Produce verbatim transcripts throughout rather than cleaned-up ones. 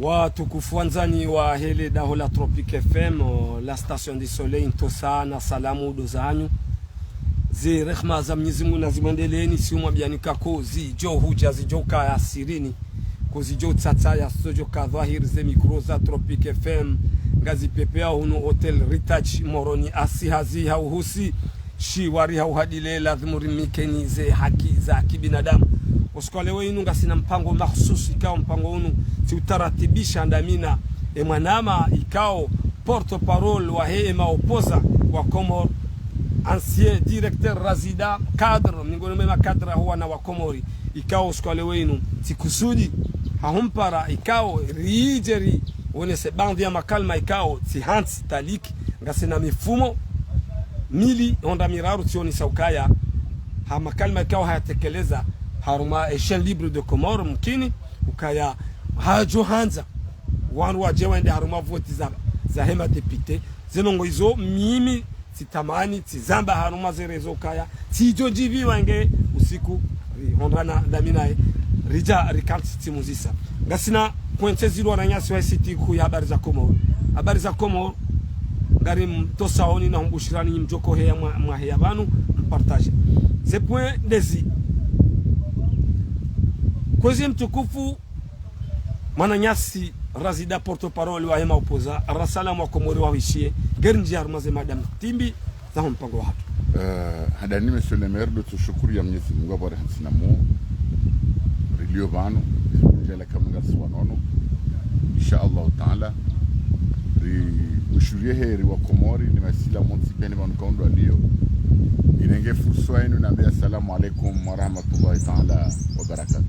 Watukufu wandzani wahe le daho la Tropic F M, la station du soleil, ntsosa na salamu ndo zahanyu. Ze rehma za Mwenyezi Mungu nazimwendeleeni, si umwambiani ka ko zidjo hudja zidjo kaya sirini, ko zidjo tsatsa ya zidjo ka dhwahiri, ze mikro za Tropic F M ngazi pepeyao hunu Hotel Ritaj Moroni, asi hazi ha uhusi, shiwari ha uhadile, ladhimu rimikeni ze haki za kibinadamu. Usiku wa leo inu ngasina mpango mahususi, ikao mpango unu tsi utaratibisha ndami na e mwanama ikao porte-parole wahe e maopposant wa Komori, ancien directeur Razida, cadre, miongoni mwa ma cadre ho wana wa Komori, ikao usiku wa leo inu tsi kusudi ha humpara, ikao ridje ri wonese baadhi ya makalima ikao tsi hantsi taliki, ngasina mifumo mili honda miraru tsionesa ukaya ha makalima ikao hayatekeleza harumwa e chaîne libre de Comores, mkini ukaya hadjo handza wandru wadje wende harumwa voti za, za hema député. Ze ndrongoo izo mimi tsitamani tsizamba harumwa ze réseaux ukaya tsidjo djiviwa nge usiku, ri hondrana ndami naye, ridja rikantsi tsimuzisa. Ngasina kwentse zilo wananyasi wa site kuu ya Habari za Komori. Habari za Komori, ngari mtsosaoni na humbushirani nyi mdjo ko heya mwa, mwa heya pvanu, mpartage. Ze point ndezi. Kwezi mtukufu, mwananyasi Razida, porte-parole wahe maopposant, rasalamu wa Komori wahishiye, ngeri ndji harumwa ze mada mtsimbi za ho mpango wahatru. Eh, handani, monsieur le maire, ndo tsushukuru ya Mwenyezi Mungu apvo rihantsi na mo, rilio pvanu, rizunguja la kamunga siwa nono. Insha Allah Taala, ri ushuriye heri wa Komori, ni masila montsi peni pvanu kaundru alio. Nirenge fursa inu nambe assalamu alaikum wa rahmatullahi taala wa barakatuh.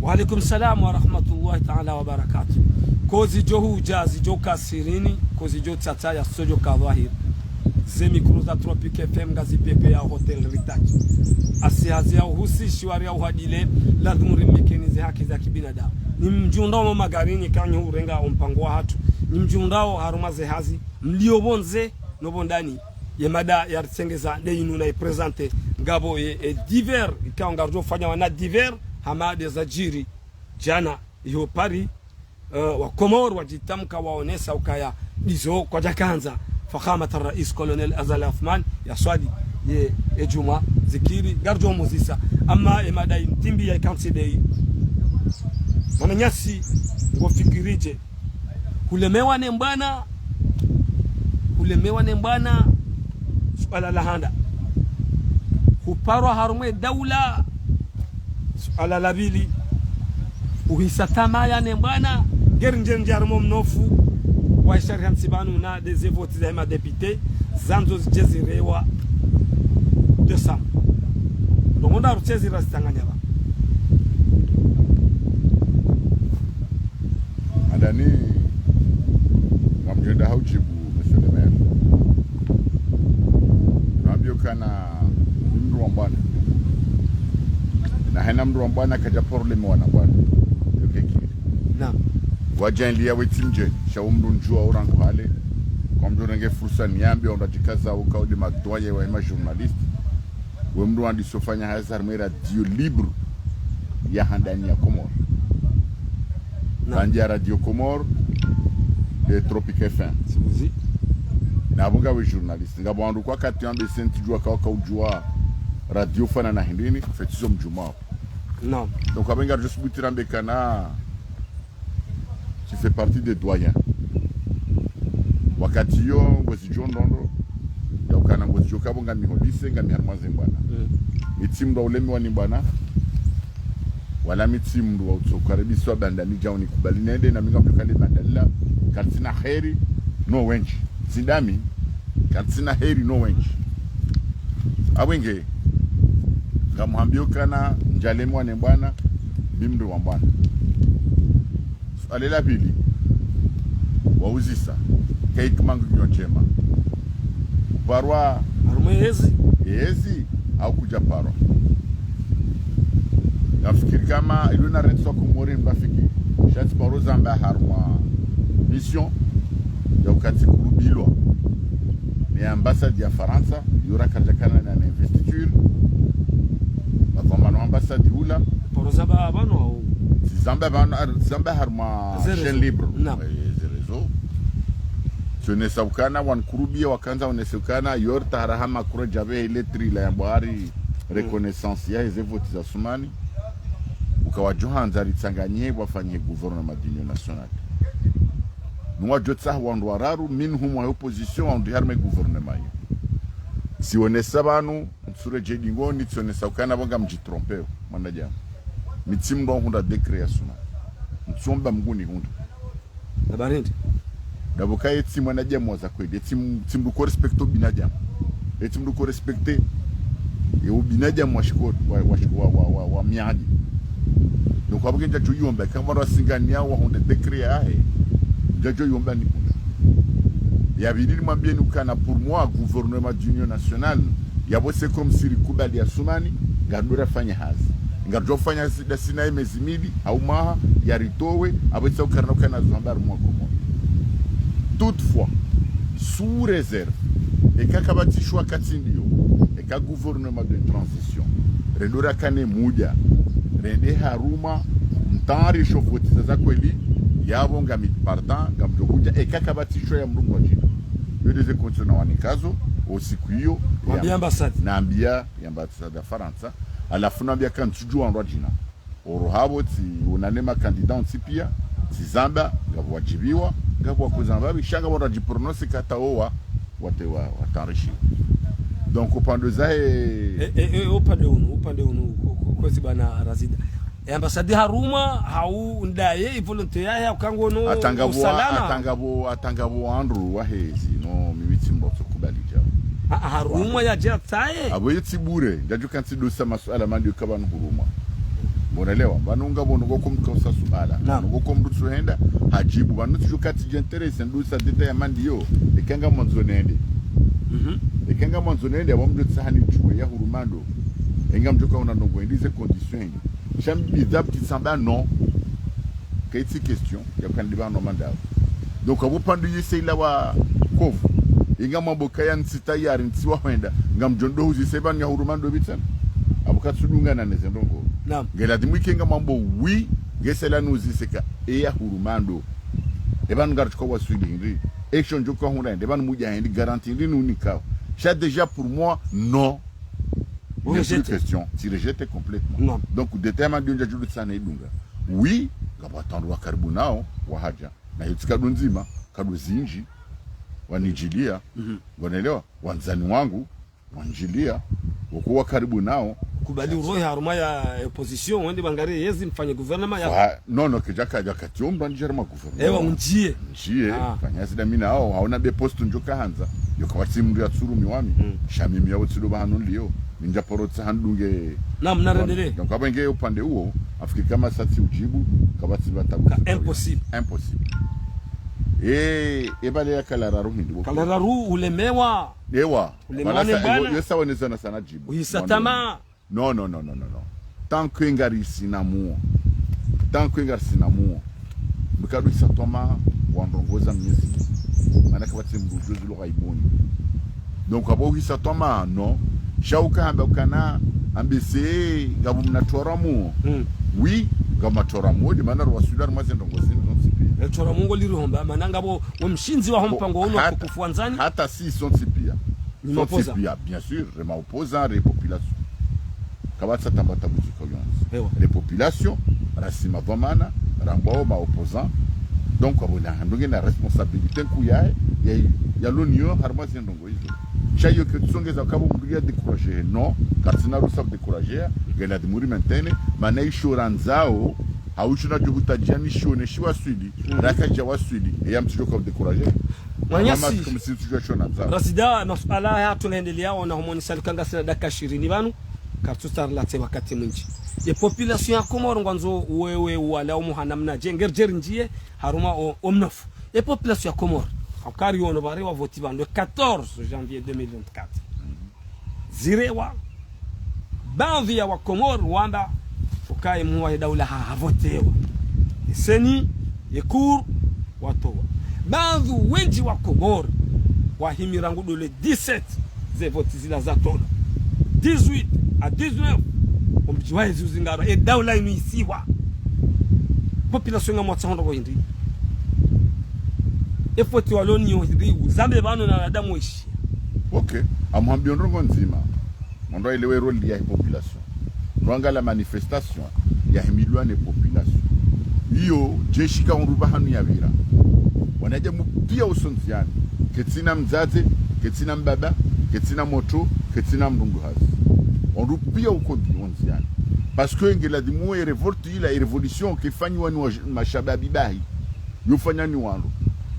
Wa alaikum salam wa rahmatullahi taala wa barakatuh. Ko zidjo hudja zidjo ka sirini, ko zidjo tsatsa ya zidjo ka dhwahiri, ze mikro za Tropic F M ngazi pepeyao Hotel Ritaj, asi hazi ha uhusi, shiwari ha uhadile, ladhimu rimikeni ze haki za kibinadamu. Nyi mdjundao mo magarini kanyi hurenga o mpango wahatru, nyi mdjundao harumwa ze hazi, mlio pvondze no pvo ndani, ye mada ya ritsengeza nde inu na i présenter, ngapvo ye, e divers, ikao ngaridjo fanya wana divers, hama nde zadjiri djana iho Paris, eh, wa Komori wadjitamka waonesa ukaya ndizo kwadjakandza Fakhamat Rais Colonel Azali Assoumani yaswali ye, e djumwa, zikiri, ngaridjo muzisa. Ama e mada mtsimbi ya ikantsi ndeyi. Mwananyasi, ngofikiridje? Hulemewa ne mbwana, hulemewa ne mbwana, suala la handa. Huparwa harumwa e daula, suala la pvili. Uhisa tamaya ne mbwana, ngeri ndje ndje harumwa mnofu, wa ishari hantsi pvanu na nde ze voti za hema député, zandzo zidje zirewa deux cents. Ndrongoo ndraru tsi ezi razitsanganya pva. Handani, ngamdjenda ha udjibu, monsieur le maire. Namwambio ukana mdru wa mbwana. Na hayina mdru wa mbwana kadja problème wana mbwana. Yo kekiri. Naam. Wadja ndliya wetsi mdje, sha wo mdru ndjuwa o rangu hale. Kwa mdru renge fursa niyambe, ondra djikaza uka udi madwaye wa ima journaliste. We mdru wandisa ufanya hazi harumwa e radio libre ya handani ya Komori. Naam. Pvandzi ya Radio Comores, e Tropic F M. Sibuzi. Na pvo ngawe journaliste. Ngapvo wandru kwa wakati wambe senti djuwa ka waka udjuwa radio fana na hindrini, fetizo mdjumao. Naam. Donc, apvo ngaridjo subuti rambe ukana tu fais partie des doyens. Wakati yo, ngozidjo ndrongoo, ya ukana ngozidjo kapvo ngami ho lycée, ngami harumwa ze mbwana. Mm. Mi tsi mdru wa ulemewa ni mbwana, wala mi tsi mdru wa utsokaribiswa pvandza mi djao nikubali nende, na mi ngamdjo kale madalila, karitsina heri no wendji. Tsi ndami, karitsina heri no wendji. Apvo nge, ngamhambio ukana ndjalemewa ne mbwana, mi mdru wa mbwana. Suala la pvili, wauzisa, ka hikima ngiyo ndjema. Uparwa harumwa e hezi. E hezi, au kudja parwa. Ngamfikiri kama, ilo na rentsi wa Komori mbafikiri. Sha tsi paro zamba harumwa mission, ya ukatsi kurubilwa. Ne ambassade ya Farantsa, yo raka djakana na investiture. Pvapvambano ambassade ula. Paro zamba pvanu au. Tsizamba pvanu, ar-, tsizamba harumwa Ze chaîne réseaux. Libre. Naam. Eh, ze réseaux. Tsionesa ukana, wanikurubia, wakandza wonesa ukana, yorta haraha makura djapve lettre ila yambwa hari reconnaissance yahe ze voti za Sumani. Uka wadjo handza ritsanganye wafanye gouvernement d'union nationale. Nuwadjo tsaha wandru wararu, minhum wa opposition, wandru harumwa gouvernement yo. Tsionesa pvanu, ntsuredjei dingoni, tsionesa ukana pvo ngamdjitrompeo, mwanadjama. Mi tsi mndru wa hundra décret ya Sumani. Ntsomba Mngu nihundre. Habari ndi? Ndapvo ka ye tsi mwanadjama wa za kweli, ye tsi m-, tsi mndru ko respecte ubinadjama. Ye tsi mndru ko respecte, ye ubinadjama wa shiko-, wa, wa, wa, wa, wa, wa miadi. Donc, apvo ke ndjadjo yomba, kama rasingania wahundre décret yahe, ndjadjo yomba nihundre. Ya pvili nimwambieni ukana pour moi, gouvernement d'union nationale, yapvo c'est comme si rikubali ya Sumani, ngaridjo rafanya hazi. Ngaridjo fanya hazi ndasi naye mezi mili, hau mwaha, yaritowe, apvo itsa ukarana ukana zo hamba harumwa Komori. Toutefois, sous réserve, eka kapvatsi shwa katsi ndiyo, eka gouvernement de transition, redjo rakane muda, rende harumwa, mtari sho voti za za kweli, yapvo ngami partant, ngamdjo hudja, eka kapvatsi shwa ya mndru mwadjina. Yo ndeze condition nawanikazo, o siku iyo, Wambia ya- ambassade. Nambia, ya ambassade ya Farantsa, halafu nambia ka ntsudjuwa wandru wadjina. Oro hapvo tsionane ma candidat ontsi pia, tsizamba, ngapvo wadjibiwa, ngapvo wakozamba pvi, sha ngapvo wadjiprononcer kata owa, wate wa, watarishiwa. Donc, upande zahe E, e, e, upande unu, upande unu, ko-, ko-, kozi bwana Razida. E ambassade harumwa, hau ndaye, i volonté yahe, hau kangono, Hata ngapvo, usalama. hata ngapvo, hata ngapvo wandru wahezi, no, mimi tsi mndru tsokubali djao. Ah, ah, harumwa yadja tsaye. Apvo ye tsi bure, ndjadjo kantsi dosa masuala mandi yo ka pvanu hurumwa. Mwanelewa, pvanu ngapvo nungo ko mndru kausa suala. Naam. Nungo ko mndru tsuhenda, hadjibu. Pvanu tsidjo kantsi djintéresser ndosa détail ya mandi yo, eka ngamwandzo nende. Mhm. Eka ngamwandzo nende, apvo mndru tsaha nidjuwe ya hurumwa ndo. Enga mdjo kaona ndrongo, ende ze condition ende. Sha mi bidhabu tsamba non. Kaitsi question, ya kandi pvanu mandao. Donc, apvo pvandu yise ila wa kovu. Inga mambo kaya ntsi tayari ntsi wahwenda. Ngamdjo ndo huzise pvanu ya hurumwa ndo pvitsana. Apvo katsudungana neze ndrongo. Naam. Ngeladhimu ike ngamambo oui, ngesela nuzise ka, e ya hurumwa ndo. E pvanu ngaritsuka waswili hindri. Action ndjo ka hundra hindri, e pvanu mudja hindri, garantie hindri nunikao. Sha déjà pour moi, non. Vous Il y a plus de rejetez. Question. Tsi rejette complètement. Non. Donc, détail mandi yo ndjadjo tsana idunga. Oui, ngapvo wandru wa karibu nao, wahadja. Na yo tsi kado ndzima, kado zindji, wanidjilia, Mhm. wanelewa, wandzani wangu, wanidjilia, woko wa karibu nao. Kubali urohe harumwa ya opposition, wende bangare yezi mfanye gouvernement ya. Wa, non, non, kedja kadja kati omba ndjere ma gouvernement. Ewa, undjie. Ndjie, Ah. fanya zida mina ao, haona be poste ndjo kahandza. Yo kawatsi mndru ya tsuru miwami. Mm. Sha mimi yao tsido pvahanu nilio. Mi ndja paro tsaha ndunge. Naam, narendelee. Donc, apvo nge upande uwo, afikiri kama satsi udjibu, kapvatsi pvatabu. Ka impossible. Impossible. E, e pvale ya kala raru hindri, bo. Kala raru ulemewa. Ewa. Ulemewa Pvala ne sa, bwana. yo, yo sa wonesa na sana djibu. Uhisa Mwana. tamaa. Non, non, non, non, non, non. Tant que ngarisi na muo. Tant que ngarisi na muo. Mkado hisa tamaa, wandrongoza Mnyezi Mungu. Mana kapvatsi mndru udjo zilo ghaibuni. Donc, apvo hisa tamaa, non. Sha uka hamba ukana, ambese, ngapvo mna twara muo. Mm. Oui, ngapvo mna twara muo, de mana rwaswili harumwa ze ndrongo zinu zontsi pia. E twara muo ngo lirihomba, mana ngapvo, wo mshindzi wa ho mpango unu wa Hata, kukufu wandzani. hata si sontsi pia. Ni Sontsi maopposant. Pia, bien sûr, re maopposant, re population. Kapvatsi tamba tabu ziko yonzi. Ewa. Re population, rasima dhwamana, rambwao maopposant. Donc, apvo na handunge na responsabilité nkuu ya, ya, ya l'union, harumwa ze ndrongo izo. Sha yo ke tsongeza kapvo mndru ya décourager, non, katsina ruhusa décourager, ngeladhimu ri maintenir, mana isho randzao, hau isho nadjo hutadjia ni shone shiwaswili, Mhm. raka djawaswili, e ya mtsidjo ka décourager. Mwananyasi. Mama, comme si tu jouais shona ndzao. Razida, masuala ya tunaendelea, ona homoni saluka ngasina dakika ishirini pvanu, kartusa rilatse wakati mwindji. E population ya Komoro ngwandzo wewe wala omuhana mnadje, ngerjeri ndjie, harumwa o, o mnofu. E population ya Komoro, akari ono pvare wa voti pvanu, le quatorze janvier deux mille vingt-quatre. Zirewa, baadhi ya Wakomoro wamba, ukaye mhuu wa daula ha, havotewa. Eseni, ekuru, watowa. Baadhi wendji Wakomoro, wahimi rangu ndo le dix-sept, ze voti zila zatolwa. Dix-huit à dix-neuf, omdji wa ezi uzingarwa, e daula inu isiwa. population ngamwatsaho ndrongo hindri. E faute walo nayo hindri, uzambe pvanu na wanadamu weshi. Ok. Ngamhambiyo ndrongo ndzima. Mwandru aelewe rôle yahe population. Ndo angalia manifestation yahimilwa ne population. Iyo, jeshi ka undru pvahanu yapvira. Wanadamu pia uso ndziani. Ketsina mdzadze, ketsina mbaba, ketsina mwana, ketsina mdrumshe hazi. Wandru pia uko ndi ondziani. Parce que nge lazimu e révolte ila, e révolution kaifanyiwa ni wa, mashababi bahi. Yofanya ni wandru.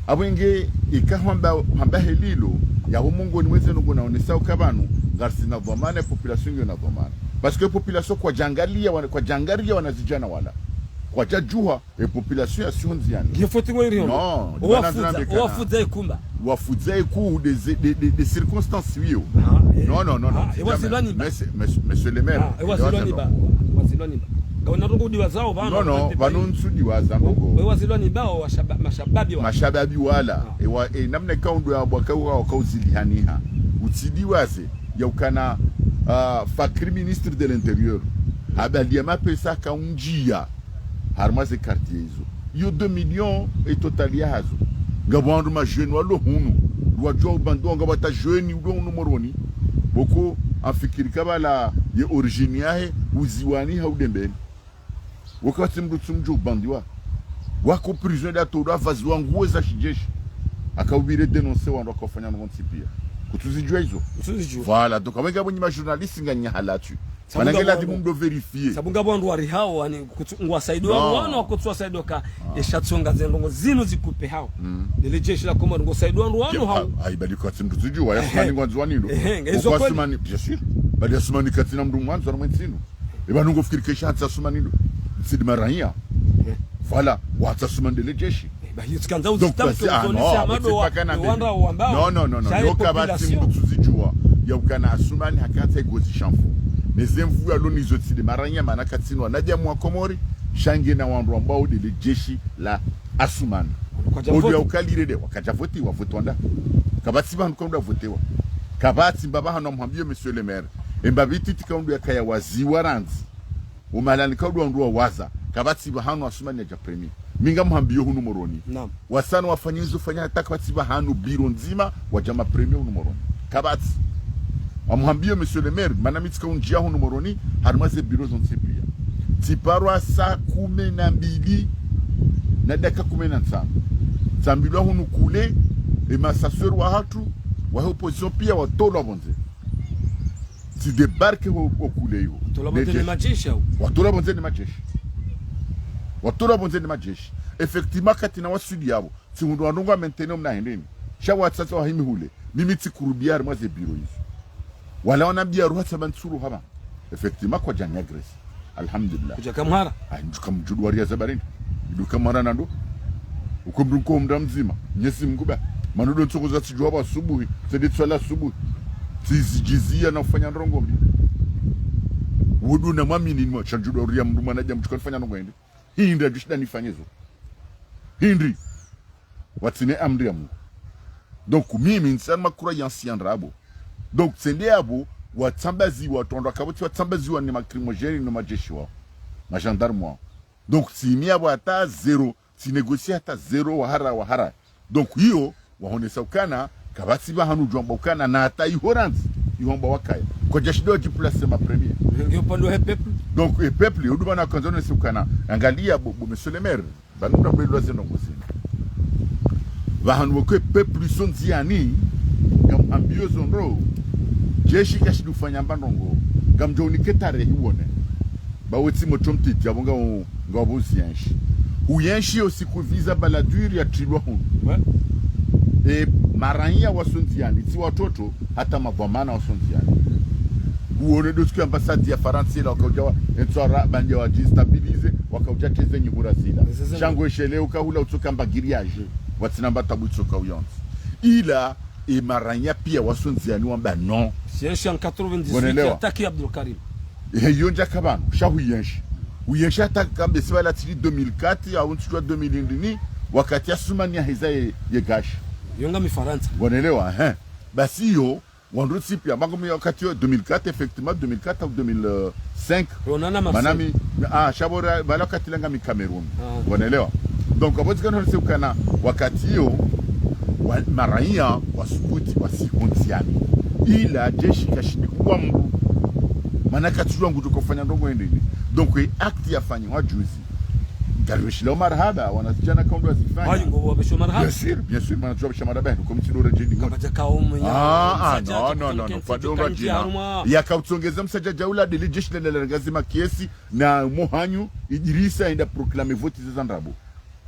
Apvo nge ika hamba, hamba helilo, ya ho mongoni mweze ndrongo naonesa uka pvanu, ngarisina dhwamana, e population ngena dhwamana. Parce que e population kwadjaangalia wana, kwadjaangalia wanazidjana wala. Kwadjadjuha, e population yasiho ndziani. Nge faute ngo iriyo. Non, owafuza, owafuza ikumba. Wafuza iku des, des, des, des circonstances, oui. Ah, eh. Non, non, non, non. Ah, e wazilwani ba. Monsieur, monsieur, monsieur le maire. Ah, e wazilwani ba. Wazilwani ba. Ngawona ndrongo udiwazao pvanu. Non, non, pvanu ntsudiwaza ndrongo. E wazilwani ba, wa shaba-, mashababi wa. Mashababi wala. Ah. E wa, e namna kaundru ya bwaka wa, wakauzilihaniha. Utsidiwaze, ya ukana, ah, Fakri ministre de l'Intérieur. Habaliya mapesa kaundjia. Harumwa ze quartier izo. Iyo deux millions e total yahazo. Ngapvo wandru ma jeunes walo hunu. Wadjuwa ubandiwa ngapvo hata jeune ulo hunu Moroni. Pvoko amfikiri kabla ye origine yahe uziwani hau Dembeni. Pvoko watsi mdru tsumdjo ubandiwa. Wako prison da todo avaziwa nguo za shijeshi. Akaupvire dénoncer wandru wakaufanya ndrongo ntsi pia. Kutsuzidjuwa izo. Kutsuzidjuwa. Voilà. Donc, apvo ngapvo nyi ma journalistes nganyi halatu. Mana nge lazimu mdo vérifier. Sabu ngapvo wandru warihao, ani, kutsu-, ngwasaidiwa wandru wanu, wakutsu wasaidiwa ka, esha tsonga ze ndrongo zinu zikupe hao. Lele jeshi la Komori, ngwasaidiwa wandru wanu hao. Ayi, bali kwatsi mdru tsudjuwa, ya Asumani ngwandzo wanindo. Ehe, nge izo kweli. Asumani, bien sûr. Bali Asumani katsina mdru mwandzo na mwenzinu. Eba nungo fikiri kesha hatsi Asumani ndo. Tsi de maranya. Voilà, watsi Asumani ndele jeshi. Ba, hiyo tsikandza uzitamke, ah, uzonese amado wa, wandra wambao. Non, non, non, non. Yo kapvatsi mdru tsuzidjuwa. Ya ukana Asumani hakantsa igozi shamfu. Neze nvu yalo nizo tsi de maranya mana katsina wanadamu wa Komori. Sha ngena wandru wambao ndele jeshi la Asumani. Odu ya ukalire de, wakadja vote, wa vote wanda. Kapvatsi pvahanu kaundru wa vote wa. Kapvatsi mbapvi hanu ngamhambiyo monsieur le maire. Emba pvi titi kaundru yakaya waziwa randzi. Umalani kaundru wandru wawaza. Kapvatsi pvahanu Asumani yadja premier. Mi ngamhambiyo hunu Moroni. Naam. Wasana wafanya izo fanya hata kapvatsi pvahanu bureau ndzima wadja ma premier hunu Moroni. Kapvatsi. Ngamhambiyo monsieur le maire, mana mi tsika undjia hunu Moroni, harumwa ze bureau zontsi pia. Tsiparwa saa kume na mbili na dakika kume na ntsanu. Tsambilwa hunu kule, e ma assesseurs wahatru, wahe opposition pia watolwa pvondze. Tsi débarquer ho, ho kule iho. Watolwa pvondze ne majeshi hao. Watolwa pvondze ne majeshi. Watolwa pvondze ne majeshi. Effectivement, kati na waswili yapvo. Tsihundru wandru ngwa maintenir mna hendeni. Sha watsatsa wahimi hule. Mimi tsikurubia harumwa ze bureau izo. Wala wanambia ruha tsaba ntsuru hama. Effectivement, kwadjani agresser. Alhamdulillah. Kudja kamhara. Ayi, ndjuka mdjudu wariya zabarini. Iduka mara nando. Uko mdru nko mdra mdzima. Mnyezi Mngu ba. Manodo ntsoko za tsidjuwa pvo asubuhi. Tsende tswala asubuhi. Tsizidjiziya na ufanya ndrongo mbi. Wudu na mwamini ni mwa, sha ndjudu wariya mdru mwanadja mdjuka nifanya ndrongo hindri. Hindri adjushida nifanye zo. Hindri. Watsina amri ya Mungu. Donc, mimi, ntsina ma croyance ya ndrabo. Donc, tsende yapvo, watsambaziwa, wandru wakapvo tsi watsambaziwa ni ma lacrymogène, no majeshi wao. Ma gendarme wao. Donc, tsimi yapvo hata zéro, tsi négocier hata zéro, wahara, wahara. Donc, iyo, wahonesa ukana, kapvatsi pvahanu djwamba ukana, na hata iho randzi, iho amba wakaya. Kwadjashinda wadjiplacer ma premier. Nge upande wa peuple. Donc, e peuple, odu pvanu wakandza wonese ukana, angalia bo, bo monsieur le maire, pvanu mdru ambelwa ze ndrongo zinu. Pvahanu wekwe peuple iso ndziani, ngamwambiyo zo ndro, jeshi kashidi ufanya mba ndrongo, ngamdjo unike tarehi wone. Ba wetsi motro mtiti, apvo nga u, nga pvo uzienshi. Uyenshi yo siku visa baladure yatrilwa hunu. Ouais. E maranya waso ndziani, tsi watoto, hata madhwamana waso ndziani. Uone ndo siku ambassade ya Farantsa ila wakaudja wa, entswara, bandja wadjistabiliser, wakaudja teze nyihura zila. Shango eshele ukahula utsoka mba grillage. Watsina mba tabu itsoka uyontsi. Ila, e maranya pia waso ndziani wamba non. Sienshi en quatre-vingt-dix-huit, attaque Abdul Karim. Ehe, iyo ndjaka pvanu, sha huyenshi. Uyenshi hata kambe si pvala tsili deux mille quatre, au ntsudjuwa deux mille hindri ni, wakati Asumani yaheza ye, ye gashi. Iyo nga mi Farantsa. Ngonelewa, ehe. Basi iyo, wandru tsi pia, mango mi wakati yo, deux mille quatre, effectivement, deux mille quatre au deux mille, euh, cinq. Ronana Marseille. Manami, ah, sha pvo ra, pvala wakati langa mi Cameroun. Ah. Wanaelewa? Donc, apvo tsikana hori se ukana wakati iyo, wa, maraya, wasukuti, wasihundziani. Ila, jeshi kashindi kuwa mdru. Mana katsudjuwa ngudjo kofanya ndrongo hindri. Donc, e acte yafanyiwa juzi. Ngarishilao marahaba, wanazidjana kaundru wazifanya. Wayi, ngo wapvesho marahaba. Bien sûr, bien sûr, mana tsuwa pvesha marahaba, hindru, comme si lora jeni. Kapvadja kaomu ya, ah, ah, msadja, non, non, non, non, kapvadja pas de kaunti ya harumwa. Yaka utsongeza msadja djaula, dele jeshi la, la, la, ngazima kiesi, na mohanyu, Idrissa, enda proclamer vote za ndrabo.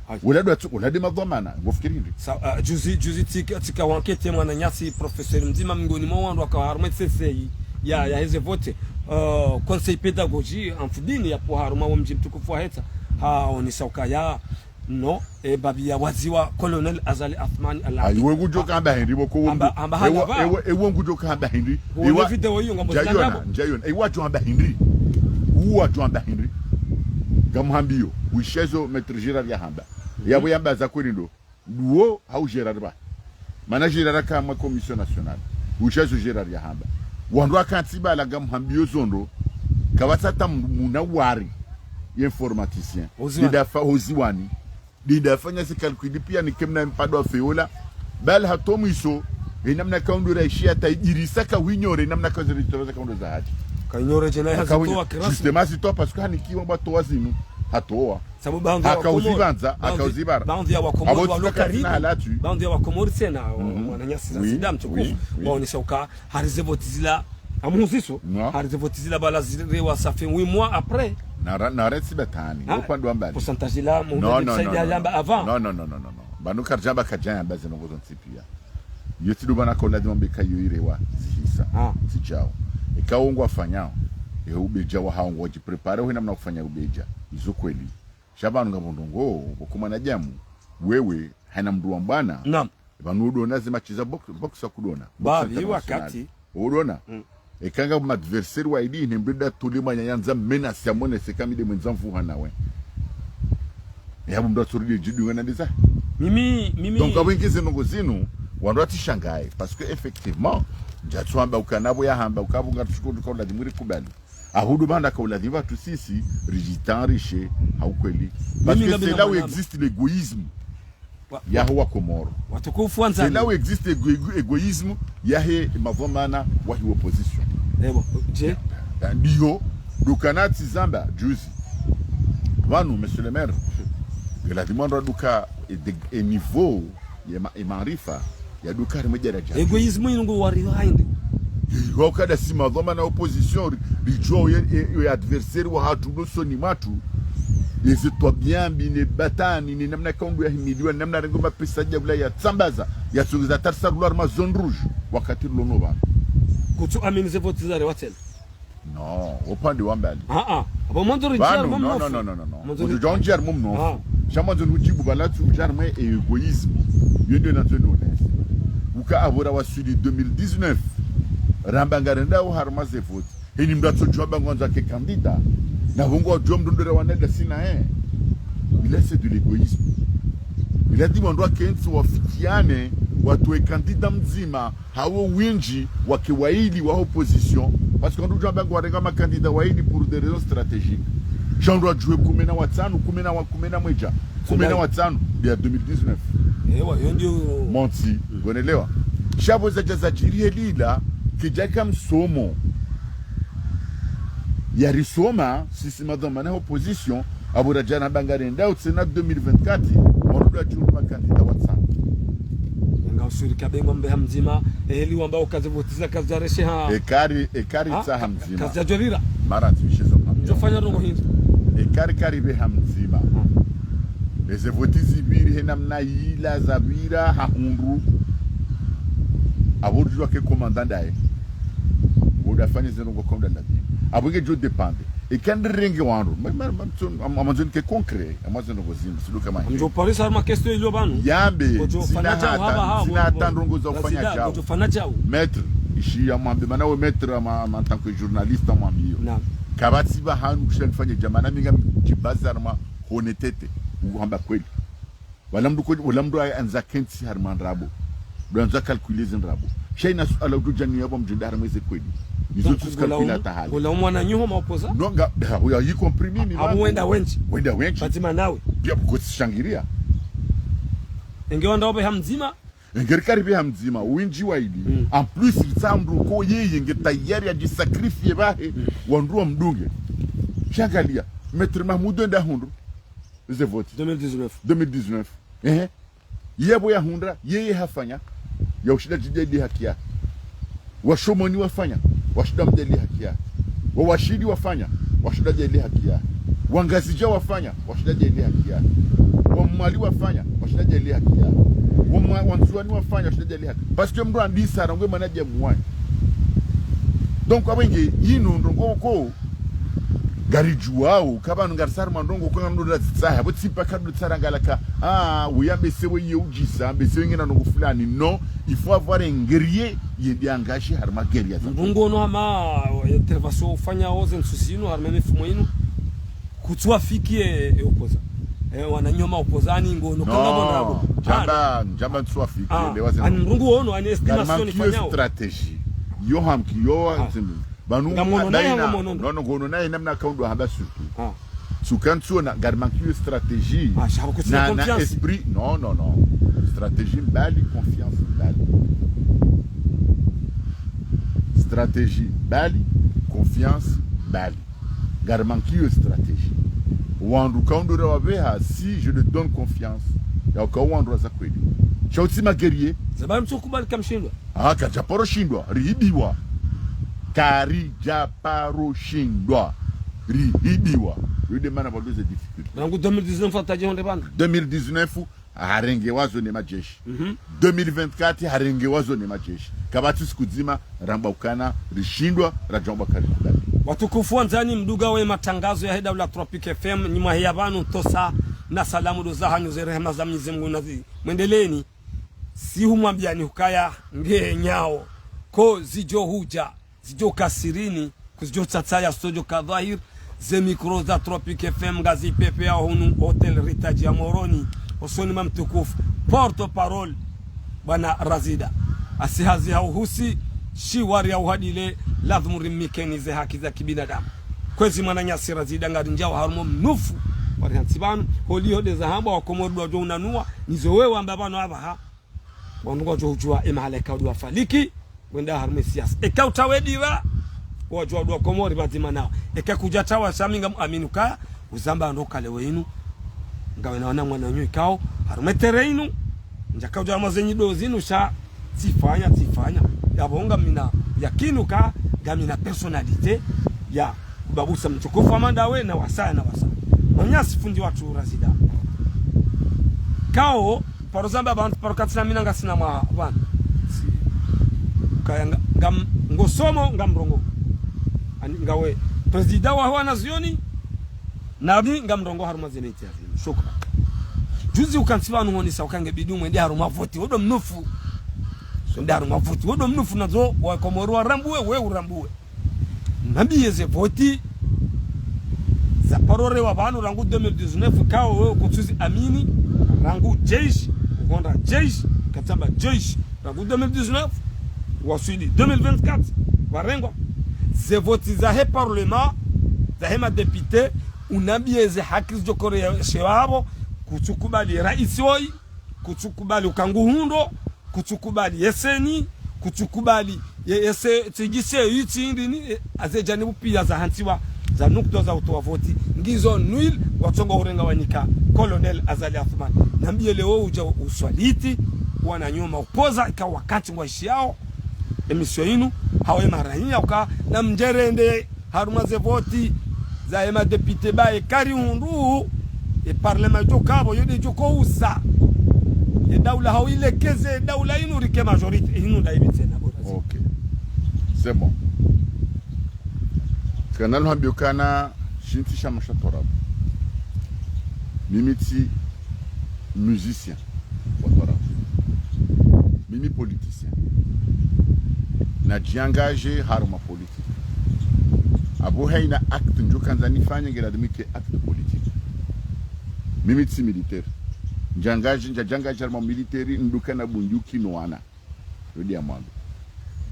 Ayi. Wala dwa tu, wala de madhwamana, ngofikiri hindri. Sa, ah, juzi, juzi tsika, tsika wankete mwananyasi professeur mdzima mngoni mwa wandru waka harumwa C C I ya, ya heze vote. Euh, conseil pédagogie, amfudini ya pvo harumwa wo mdji mtukufu wa Hetsa. Ha, onesa ukaya, no, e babi ya waziwa Colonel Azali Assoumani Al-Aidh. Ayi, we ngudjo kahamba hindri, pvoko wo amba, mdru. Amba hana ewa, pva. Ewa, ewa ngudjo kahamba hindri. Uone ewa, video iyo ngambo ndjayona, zina nabo. Ndjayona. Ewa djo hamba hindri. Uwa djo hamba hindri. Ngamhambiyo. Wishezo Maître Gérard yahamba. Mhm. Yapvo yamba za kweli ndo. Ndo hau Gérard pva. Mana Gérard aka mwa Commission Nationale. Ushezo Gérard yahamba. Wandru wakantsi pvala ngamhambiyo zo ndo. Kapvatsi hata muna wari. Ye informaticien. Hoziwani. Didafa hoziwani. Didafanya se calcul pia ni kemna mpado wa feola. Bal hata mwiso. Ye namna kaundru raishiya ta Idrissa kawinyore, namna kazi ritoro za kaundru za hadji. Kawinyore djena ya hazitowa kirasmi. Justement, hazitowa parce que hanikiwa pvatowa zinu. Hatowa. Sabu baandhwi ya Wakomori, hakauzipvandza, baandhwi, hakauzipvara. Baandhwi ya Wakomori walo karibu, baandhwi ya Wakomori tsena, mhm, wananyasi za, oui, zida mtukufu, oui, oui, waonesa uka hari ze vote zila, amuhuziso, non, hari ze vote zila pvala zirewa ça fait huit mois après. Nara, nara tsi batani, ah, upande wa mbali. Pourcentage la, non, non, non, non, yamba avant. Non, non, non, non, non, non. Pvanu karidjamba kadjayamba ze ndrongo zontsi pia. Iyo tsi ndo mana kaula dimambe ka iyo irewa zihisa. Ah. Tsidjao. Eka wo ngwafanyao. E ubedja wahao ngwadjiprépare, hwena mna kufanya ubedja. Izo kweli. Sha pvanu ngapvo ndrongo, pvoko mwanadamu, wewe, hayina mdru wa mbwana. Naam. Pvanu udona ze match za box, box wa kudona. Box international. Bavi wakati. Udona? Mm. Eka nga ma adversaire wa idi, ne mdru da tuli manya yandza menace ya mone se kamide mwendza mvuha nawe. Yapvo mdru atsorudi djidunga na ndiza. Mimi, mimi. Donc, apvo ingize ndrongo zinu, wandru watsishangaye. Parce que, effectivement, ndjatsuhamba ukana pvo yahamba, ukapvo ngatsuko duka ula dimwiri kubali. Ahudu banda ka ula dimwa tu sisi, ridjitayarishe, ha ukweli. Parce que c'est là où existe l'égoïsme. Wa-, yaho wa Komoro. Watukufu wandzani. C'est là où existe égo-, égo-, égoïsme, yahe madhwamana wahe opposition. Ebo, je? Ya, ndiyo, ndo kana tsizamba, juzi. Pvanu, monsieur le maire, ngela dimwa ndo duka, e de, e niveau, ye ma-, e maarifa, ya duka harimwe daraja. Égoïsme inu ngo wari haindi. Wakada si madhwamana opposition, ri-, ridjuwa ye, ye, ye adversaire wahatru ndo usoni mwatru. Yeze twabia mbi ne batwini, ne namna kaundru yahimiliwa, ne namna yarengo mapesa djabula yatsambaza, yatsongeza tarisa rulwa harumwa zone rouge, wakati rulono pvanu. Kutsu amini ze vote zarewa tsena. Non, upande wa mbali. Ah, ah. Apvo mwandzo ridjari mwa mnofu. Pvanu, non, non, non, non, non. Mwandzo ridjari mwa mnofu. Ah. Sha mwandzo nudjibu pvala tsi udjari mwe égoïsme. Yo ndo nandzo nonese. Uka apvo rawaswili deux mille dix-neuf. Ramba ngarendao harumwa ze vote. Heni mdru atsodjuwa ba ngwandzo ke candidat. Na pvo ngwadjuwa mdru ndo rawana da sina, eh. Ila c'est de l'égoïsme. Ila dimwa ndo wakentsi wafikiane, watowe candidat mdzima, hawo windji wake waili wa opposition, parce que ndo udjuwa ba ngwarenga ma candidats waili pour des raisons stratégiques. Sha ndo wadjuwe kume na watsanu, kume na wa-, kume na mwedja, kume na watsanu, bia deux mille dix-neuf. Ewa, yo ndiyo. Monti, ngonelewa. Sha pvo zadja zadjiri helila, kidjaka msomo. Yarisoma, sisi madhwamana opposition, apvo radjana ba ngarendao tsena deux mille vingt-quatre, mwarudu adjuru ma candidats watsanu. Nga usuri kabe ngwambe ha mdzima, eheli wamba uka ze vote zila kazidjareshe ha. Ekari, ekari tsa ha mdzima. Kazidjadjorira. Mara ntsi mishezo ha mdzima. Ndjofanya ndrongo hindri. Ekari kari be ha mdzima. Ha. Eze vote zipviri he namna ila zapvira ha hundru. Apvo udjuwa ke commandant ndaye. Woda fanye ze ndrongo konda ndabi. Apvo ngedjo dépendre. Eka ndirenge wandru. Ma, ma, ma, tso, am-, amwandzo nike concret. Amwandzo ndrongo zimbi. Siduka mahi. Ndjo parisa ma question ilio pvanu. Yambe, tsina hata, tsina hata ndrongo za ufanya djao. Ndjo fanya djao. Maître, ishi ya mwambe, mana we maître ama, ama en tant que journaliste amwambiyo. Naam. Kapvatsi pvahanu kusha nifanye djao, mana mi ngamdjibaza harumwa honnêteté. Uhamba kweli. Wala mdru kweli, wala mdru a-, andza kentsi harumwa ndrabo. Ndo andza calculer ze ndrabo. Sha ina suala udjo djani yapvo mdjenda harumwa ze kweli. Nizo Donc, tsi ngola kalkula um-, tahali. Ngola umwana nyoho maopoza? Non, nga, ha, uya, y compris mimi, abo wandru wenda wendji. Wenda wendji. Pvadzima nawe. Pia, pvoko tsishangiria. Enge wandru wabe ha mdzima. Enge rikaribe ha mdzima, wendji wa ili. Mm. En plus, litsa mndru ko yeye nge tayari ya djisakrifie bahe, mm, wandru wa mdunge. Shangalia, Maître Mahmoud wenda hundru. Ze vote. Deux mille dix-neuf. Deux mille dix-neuf. Ehe. Yebo ya hundra, yeye hafanya, ya ushinda djidjeli haki ya. Washomoni wafanya, washinda mdjeli haki ya. Wawashili wafanya, washinda djeli haki ya. Wangazidja wafanya, washinda djeli haki ya. Wamwali wafanya, washinda djeli haki ya. Wamwa-, Wandzuwani wafanya, washinda djeli haki. Parce que mndru andisa, rangwe mana dje mwani. Donc, abenge, yinu ndrongo ko, ngaridjuwao, kaba ngarisari mandrongo ko ngandro razitsaha, bo tsi paka ndo tsarangala ka, ah, uya mbese we ye udjisa, mbese we ngena ndrongo fulani. Non, il faut avoir un guerrier, ye ndi angashi harumwa guerrier za. Mndru ngono hama, eh, intervention ufanya oze ntsu zinu, harumwa mifumo inu, kutsuwafiki e, e opoza. Eh, wananyoho maopozani ngono, kanga bona abo. Djamba, ah, djamba ntsuwafiki, ah, ele waze ani mndru ngono, ani estimation ifanyao. Stratégie. Yo hamki, yo, ah, tsimbi. Pvanu, ngamono naye, daina, ngamono. Non, non, ngono naye namna kaundo hamba surtout. Ah. Sukan tsona, ngarimankiyo stratégie. Ah, sha, na, na confiance. Esprit, non, non, non. Stratégie mbali, confiance mbali. Stratégie mbali, confiance mbali. Ngarimankiyo stratégie. Wandru kaundo ra wabeha, si je le donne confiance, ya uka wandru waza kweli. Sha utsi ma guerrier. Zabari mtsukubali kamshindwa. Ah, karidjaparo shindwa, rihibiwa. Karidjaparo shindwa, rihibiwa. Yo nde mana pvwalo ze difficulté. Rangu deux mille dix-neuf atadje honde bana. Deux mille dix-neuf, harenge wazo ne majeshi. Mhm. Deux mille vingt-quatre, harenge wazo ne majeshi. Kapvatsi siku dzima, ramba ukana, rishindwa, radjomba kari kubali. Watukufu wandzani, mdungao ye matangazo yahe daula Tropic F M, nyuma ya pvanu tosa, na salamu ndo zahanyu ze rehema za Mwenyezi Mungu nazi mwendeleni. Si humwambiani hukaya nge nyao. Ko zidjo hudja, zidjo ka sirini, kuzidjo tsatsaya sodjo ka dhwahir, ze micro za Tropic F M ngazi pepeyao hunu Hôtel Retaj ya Moroni, hosoni mwa mtukufu porte-parole, bwana Razida. Asi hazi ha uhusi, shiwari ya uhadile, ladhimu rimikeni ze haki za kibinadamu. Kwezi mwananyasi Razida ngarinjao harumwa mnufu, wari hantsi pvanu, holiho nde zahambwa wakomori ndo wadjo unanua, nizo wewe wamba pvanu apvaha. Wandru ngwadjo udjuwa ye mahala ikao ndo wafaliki, wenda harumwa ye siasa. Eka utsaha we dira, wadjuwa ndo wakomori pvadzima nao. Eka kudjatsaha sha mi ngam amini ukaya, uzamba ndo kale wenu, ngawe na wana mwananyu ikao, harumwa ye terrain inu, ndjaka udja mwa ze nyido zinu sha, tsifanya, tsifanya. Yapvo ngamina yakini uka, ngamina personnalité, ya, ubabusa mtukufu wa mandawe na wasaya na wasaya. Mwananyasi fundi watru Razida. Kao, paro zamba pvanu, paro katsina mina ngasina mwa pvanu. Si, kaya nga, ngam, ngosomo, ngamrongoo. Ani, ngawe, président wa wanazioni, nami ngamrongoo harumwa ze média zinu. Shukran. Juzi ukantsi pvanu honisa uka nge bidi umwende harumwa voti, wo ndo mnufu. Wende harumwa voti, wo ndo mnufu nazo, wakomori warambuwe, we urambuwe. Nambiye ze voti zaparo rewa pvanu rangu deux mille dix-neuf, kao wewe kutsuzi amini, rangu jeshi, uhondra jeshi, katsamba jeshi, rangu deux mille dix-neuf, waswili deux mille vingt-quatre, warengwa. Ze voti zahe parlement, zahe ma député, unambiye ze haki zidjo koreshewa apvo, kutsukubali raisi woyi, kutsukubali uka nguhundro, kutsukubali ye CENI, kutsukubali ye, ye se, tsidjise yitsi ndini, e, aze janibu pia zahantsiwa, za nukta za utowa voti. Ngizo nul, watsongo urenga wanika, Colonel Azali Assoumani. Nambiye leo udja uswaliti, wananyoho maoppoza, ika wakati ngwaishiyao, émission inu, hawe maranya, uka, namdjerende, harumwa ze voti zahe ma député baye karihundru, e parlement idjo kapvo, yo nde idjo kousa. E daula hau ilekeze, e daula inu rike majorité, inu nda ibi tsena, bora. Ok. C'est bon. Kana luhambi ukana, shintsi sha masha twarabu. Mimi tsi musicien wa twarabu. Mimi politicien. Nadjiengagé harumwa politique. Apvo haina acte ndjo kandza nifanye nge ladhimu ike acte politique. Mimi tsi militaire. Ndjiengagé, ndjadjiengagé harumwa militaire, nduka na bunduki no wana. Yo nde ya mwando.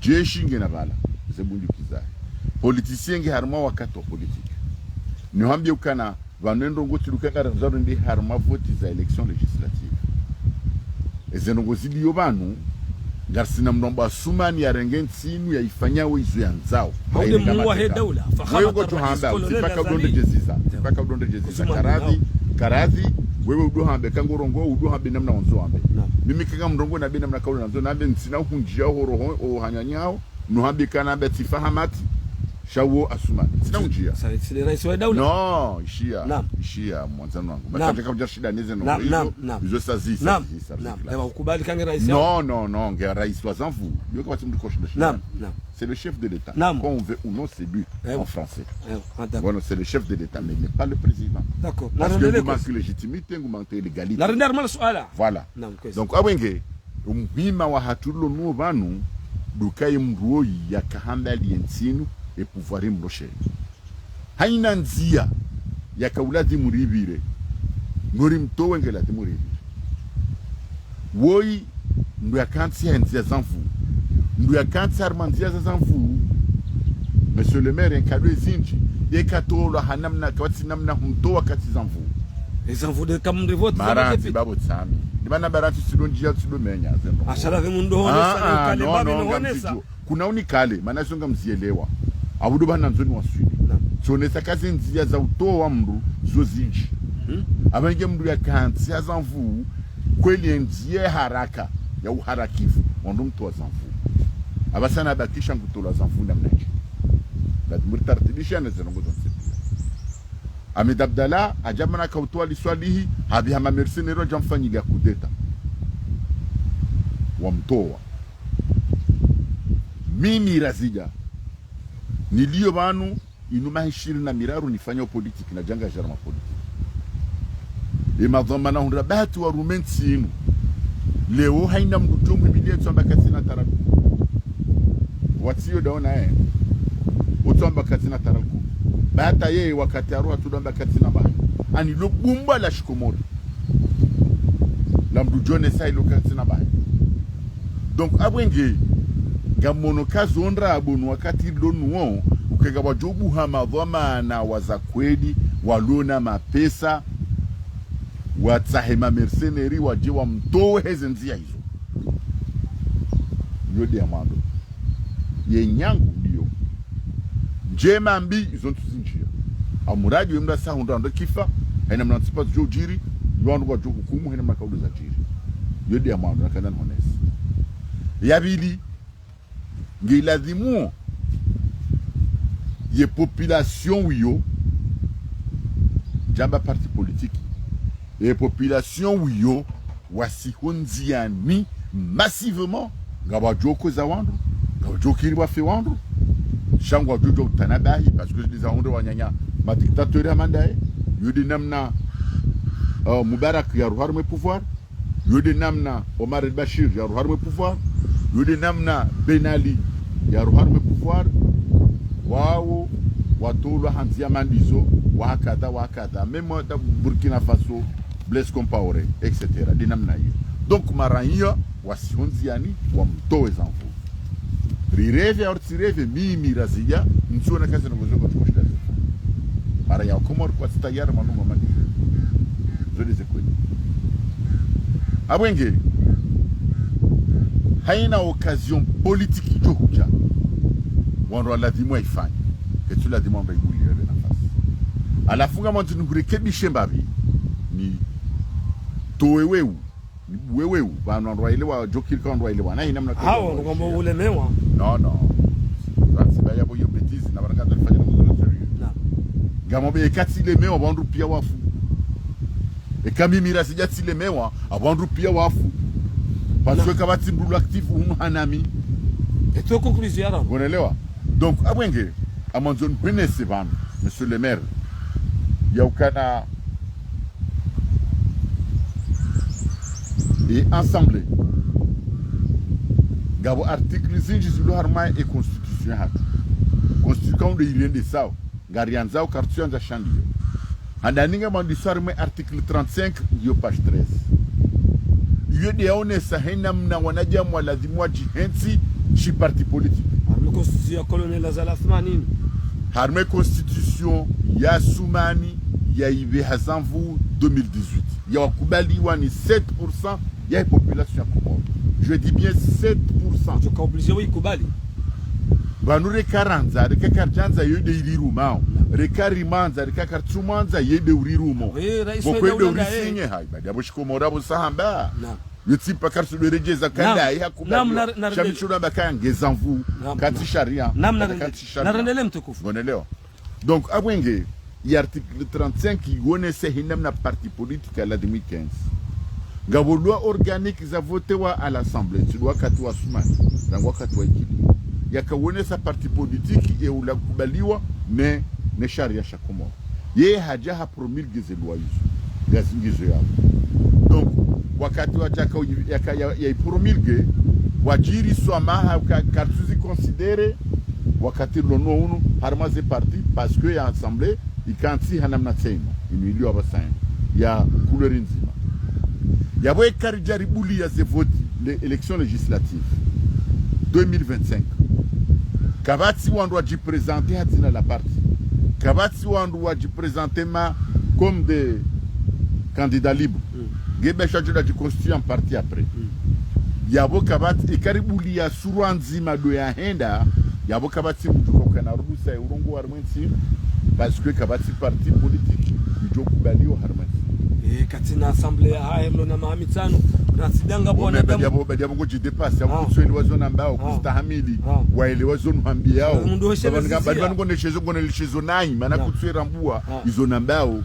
Jeshi ngena pvala, ze bunduki zahe. Politicien nge harumwa wakati wa politique. Nihambie ukana, pvanu endrongo tsi luka ngarandzao rende harumwa vote za élection législative. Eze ndrongo zilio pvanu, ngarisina mndru amba Assoumani yarenge ntsi inu yaifanye wo izo yandzao. Haude mwa he daula. Wewe ngodjo hamba, tsipaka udonde djeziza. Tsipaka udonde djeziza. Karadhi, karadhi, wewe udo hambe kangorongoa, udo hambe namna wandzo wambe. Mimi kanga mrongoa nambe namna kaula nandzo, nambe ntsina uhundjia horoho, o hanyanyao, no hambe kana mbe tsifahamati. Sha wo Assoumani. Ntsina uhundjia. Sa, sa, raisi wa daula. Non, ishia. Ishia, mwandzani wangu. Makadjaka udja shida neze no. Izo, izo sazi, sazi, sazi. Ewa, ukubali kange raisi. Non, non, non, nge raisi wa zanvu. Yo kwa tsi mndru koshinda shida. C'est le chef de l'État. Qu'on veut ou non, c'est lui, en français. Voilà, c'est le chef de l'État, mais il n'est pas le président. D'accord. Parce que ngu manque légitimité, ngu manque légalité. Voilà. Donc, abwenge, umuhimu wa hatru lo nuo pvanu, duka ye mndru oyi yaka hamba liye ntsi inu, e pouvoir imroshe. Haina ndzia yaka uladhimu ripvire, no rimtowe nge ladhimu ripvire. Woyi, mndru yakantsi ha ndzia zanvu. Mndru yakantsi harumwa ndzia za zanvu. Monsieur le maire, nkado ezindji, yeka tolwa ha namna, kapvatsi namna humtowa katsi zanvu. Ezanvu de kamri vote. Marantsi babo tsami. Ni mana marantsi tsido ndjia tsido menya, zendo. Ashala ve mndru honesa, ah, ah, kale non, babi non, no honesa. Kuna unikale, mana izo ngamzielewa. Abudu bana ndzoni waswili. Tsonesa kaze ndzia za utowa mndru zo zindji. Abwenge mndru yakantsi ha zanvu, kweli ndzia haraka, ya uharakifu, wandru mtowa zanvu. Apvasa nabakisha ngutolwa zanvu namna ndje. Ngati muri tartibisha na ze ndrongo zontsi pia. Ahmed Abdallah, hadja mana kautowa Ali Swalihi, hapviha ma mercenaires wadja mfanyilia coup d'État. Wamtowa. Mimi Razidja, nilio pvanu, inu maha ishirini na miraru nifanya politique, nadja ngazara ma politique. E madhwamana hundra bahati warume ntsi inu. Leo haina mndru tsomu himiliya tsu amba katsina taraku. Watsiyo daona, eh. Utsu amba katsina taraku. Bahati ye wakati aruha tsu amba katsina bahi. Ani lo bumba la shikomori. La mndru djo onesa ilo katsina bahi. Donc, abwenge, ngamono kazo ndra abonu wakati lo nuo, uke ngapvwadjo buha madhwamana wa za kweli, walona mapesa, watsahe ma mercenaires, wadje wamtowe heze ndzia izo. Yo de ya mwando. Ye nyangu ndiyo. Ndjema mbi, izo ntsu zindjia. Amuradi we mndru sa hundra ndo kifa, haina mna ntsipa zidjo djiri, yo wandru wadjo hukumu, haina mna kaudu zadjiri. Yo de ya mwando, nakana nihonese. Ya pvili, ngiladhimu ye population wiyo, ndjamba parti politique, ye population wiyo, wasiho ndziani massivement, ngapvwadjo koza wandru, ngapvwadjo kiri wafe wandru, sha ngwadjo djo utanabahi, parce que zidi za hundra wananya, ma dictateurs hama ndaye, yo de namna, euh, Moubarak yaruha harumwa e pouvoir, yo de namna Omar el-Bashir yaruha harumwa e pouvoir, yo de namna Ben Ali yaruha harumwa e pouvoir, wawo watolwa ha ndzia mandizo, wa hakadha, wa hakadha. Même da Burkina Faso, Blaise Compaoré, et cetera. De namna iyo. Donc, maraiya wasiho ndziani, wamtowe zanvu. Rireve au tsireve, mimi Razidja, ntsiona kazi na ngozo kwa tukoshita. Maraiya Komori kwatsi tayari manu mamani. Zo de ze kweli. Abwenge, haina occasion politique idjo hudja, wandru waladhimu waifanye. Ketsu ladhimu wandru waibuliwe nafasi. Halafu ngamwandzo nihurekebishe mbapvi, nitowe weu, nibuwe weu, pvanu wandru waelewa, djo kiri ka wandru waelewa. Na hina mna hawo, kwamba ulemewa. Non, non. Basi ba yapvo iyo bêtise, na baranga zalifanya na mzuri sérieux. Ngamwambe eka tsilemewa, wandru pia wafu. Eka mimi Razidja tsilemewa, wandru pia wafu. Parce que kapvatsi mndru actif hunu hanami. Eto conclusion ya rano. Ngonelewa? Donc, abwenge, ngamwandzo nihwenese pvanu, monsieur le maire, ya ukana e assemblée, ngapvo articles zindji zilo harumwa e constitution hatru. Constitution nde irende sawa. Ngariandzao kartsu yandza shandiyo. Handani ngamwandiso harumwa e article trente-cinq, yo page treize. Iyo de yaonesa haina mna wanadamu waladhimu wadjihentsi shi parti politique. Harumwa e constitution ya Colonel Azali Assoumani. Harumwa ye constitution ya Assoumani ya ipveha zanvu deux mille dix-huit, ya wakubaliwa ni sept pour cent ya population ya Komori. Je dis bien sept pour cent. Tsoka obligé wa ikubali. Pvanu reka randza, reka karidjandza, yo nde irirumao. Reka rimandza, reka karitsumandza, ye nde urirumo. Oui, rais wa daula ndaye. Boko nde urisinye, hayi, badi apvo shikomori apvo sahamba. Naam. Yotsi mpaka ritsudo redjeza kanda, naam, ye hakubaliwa. Naam, na, na, shami tsudo amba kaya ngezanvu. Naam, katsi sharia. Naam, na, katsi sharia. Narendele mtukufu. Ngonelewa. Donc, apvo nge, ye article trente-cinq, yonesa hindri namna parti politique ya la deux mille quinze. Ngapvo loi organique za votewa à l'Assemblée, tsi wakati wa Assoumani, rangu wakati wa Ikililu. Yaka wonesa parti politique ye ula kubaliwa ne, ne sharia sha Komori. Ye hadja ha promulguer ze loi izo. Ngazi ngizo yapvo. Donc, wakati wadjaka uyi-, yaka ya, ya ipromulguer, wadjiri swamaha ka, karitsuzi considérer, wakati lono unu, harumwa ze parti, parce que ye Assemblée, ikantsi ha namna tsena, inu iliyo apvasa inu, ya couleur ndzima. Yapvo eka ridja ribuliya ze vote, les élections législatives, deux mille vingt-cinq. Kapvatsi wandru wadjiprésenter ha dzina la parti. Kapvatsi wandru wadjiprésenter ma comme des candidats libres. Mm. Nge besha djo dja djiconstituer en parti après. Mm. Yapvo kapvatsi, eka ribuliya surwa ndzima ndo yahenda, yapvo kapvatsi mndru ukana ruhusa ya urongowa harumwa entsi, parce que kapvatsi parti politique idjo kubaliwa harumwa entsi. Eh, katsina assemblée ya hahe mlo na maha mitsanu, na tsidanga bwana. Badi apvo, badi apvo ngodjidépassé, apvo kutswelewa zo nambao, kustahamili, waelewa zo nuhambiyao. Badi pvanu ngoneshelezo, ngoneshelezo nayi, mana kutswerambua izo nambao.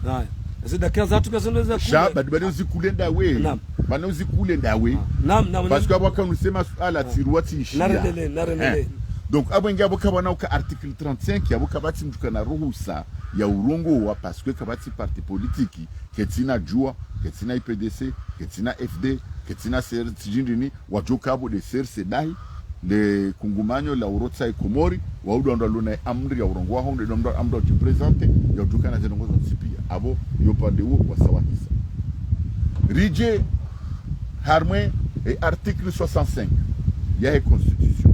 Zidakika zatru kazoneza sha, badi, badi uzikule ndawe. Naam. Badi uzikule ndawe. Naam, naam. Parce que apvo kanu sema suala tsiruwa tsishiya. Narendele, narendele. Eh. Donc, apvo nge apvo kapvana uka article trente-cinq, apvo kapvatsi mndru ukana ruhusa ya urongowa, parce que kapvatsi parti politique, ketsina Juwa, ketsina I P D C, ketsina F D, ketsina C R C, tsidjindrini, wadjoka apvo nde C R C dahi, nde kungumanyo la urotsa ye Komori, wao ndo wandru walona amri ya urongowa, hau ndo wandru amri ya udjiprésenter, ya udjukana ze ndrongoo zontsi piya. Apvo, yo upande uwo, wasawahisa. Ridje, harumwa, e article soixante-cinq, yahe constitution.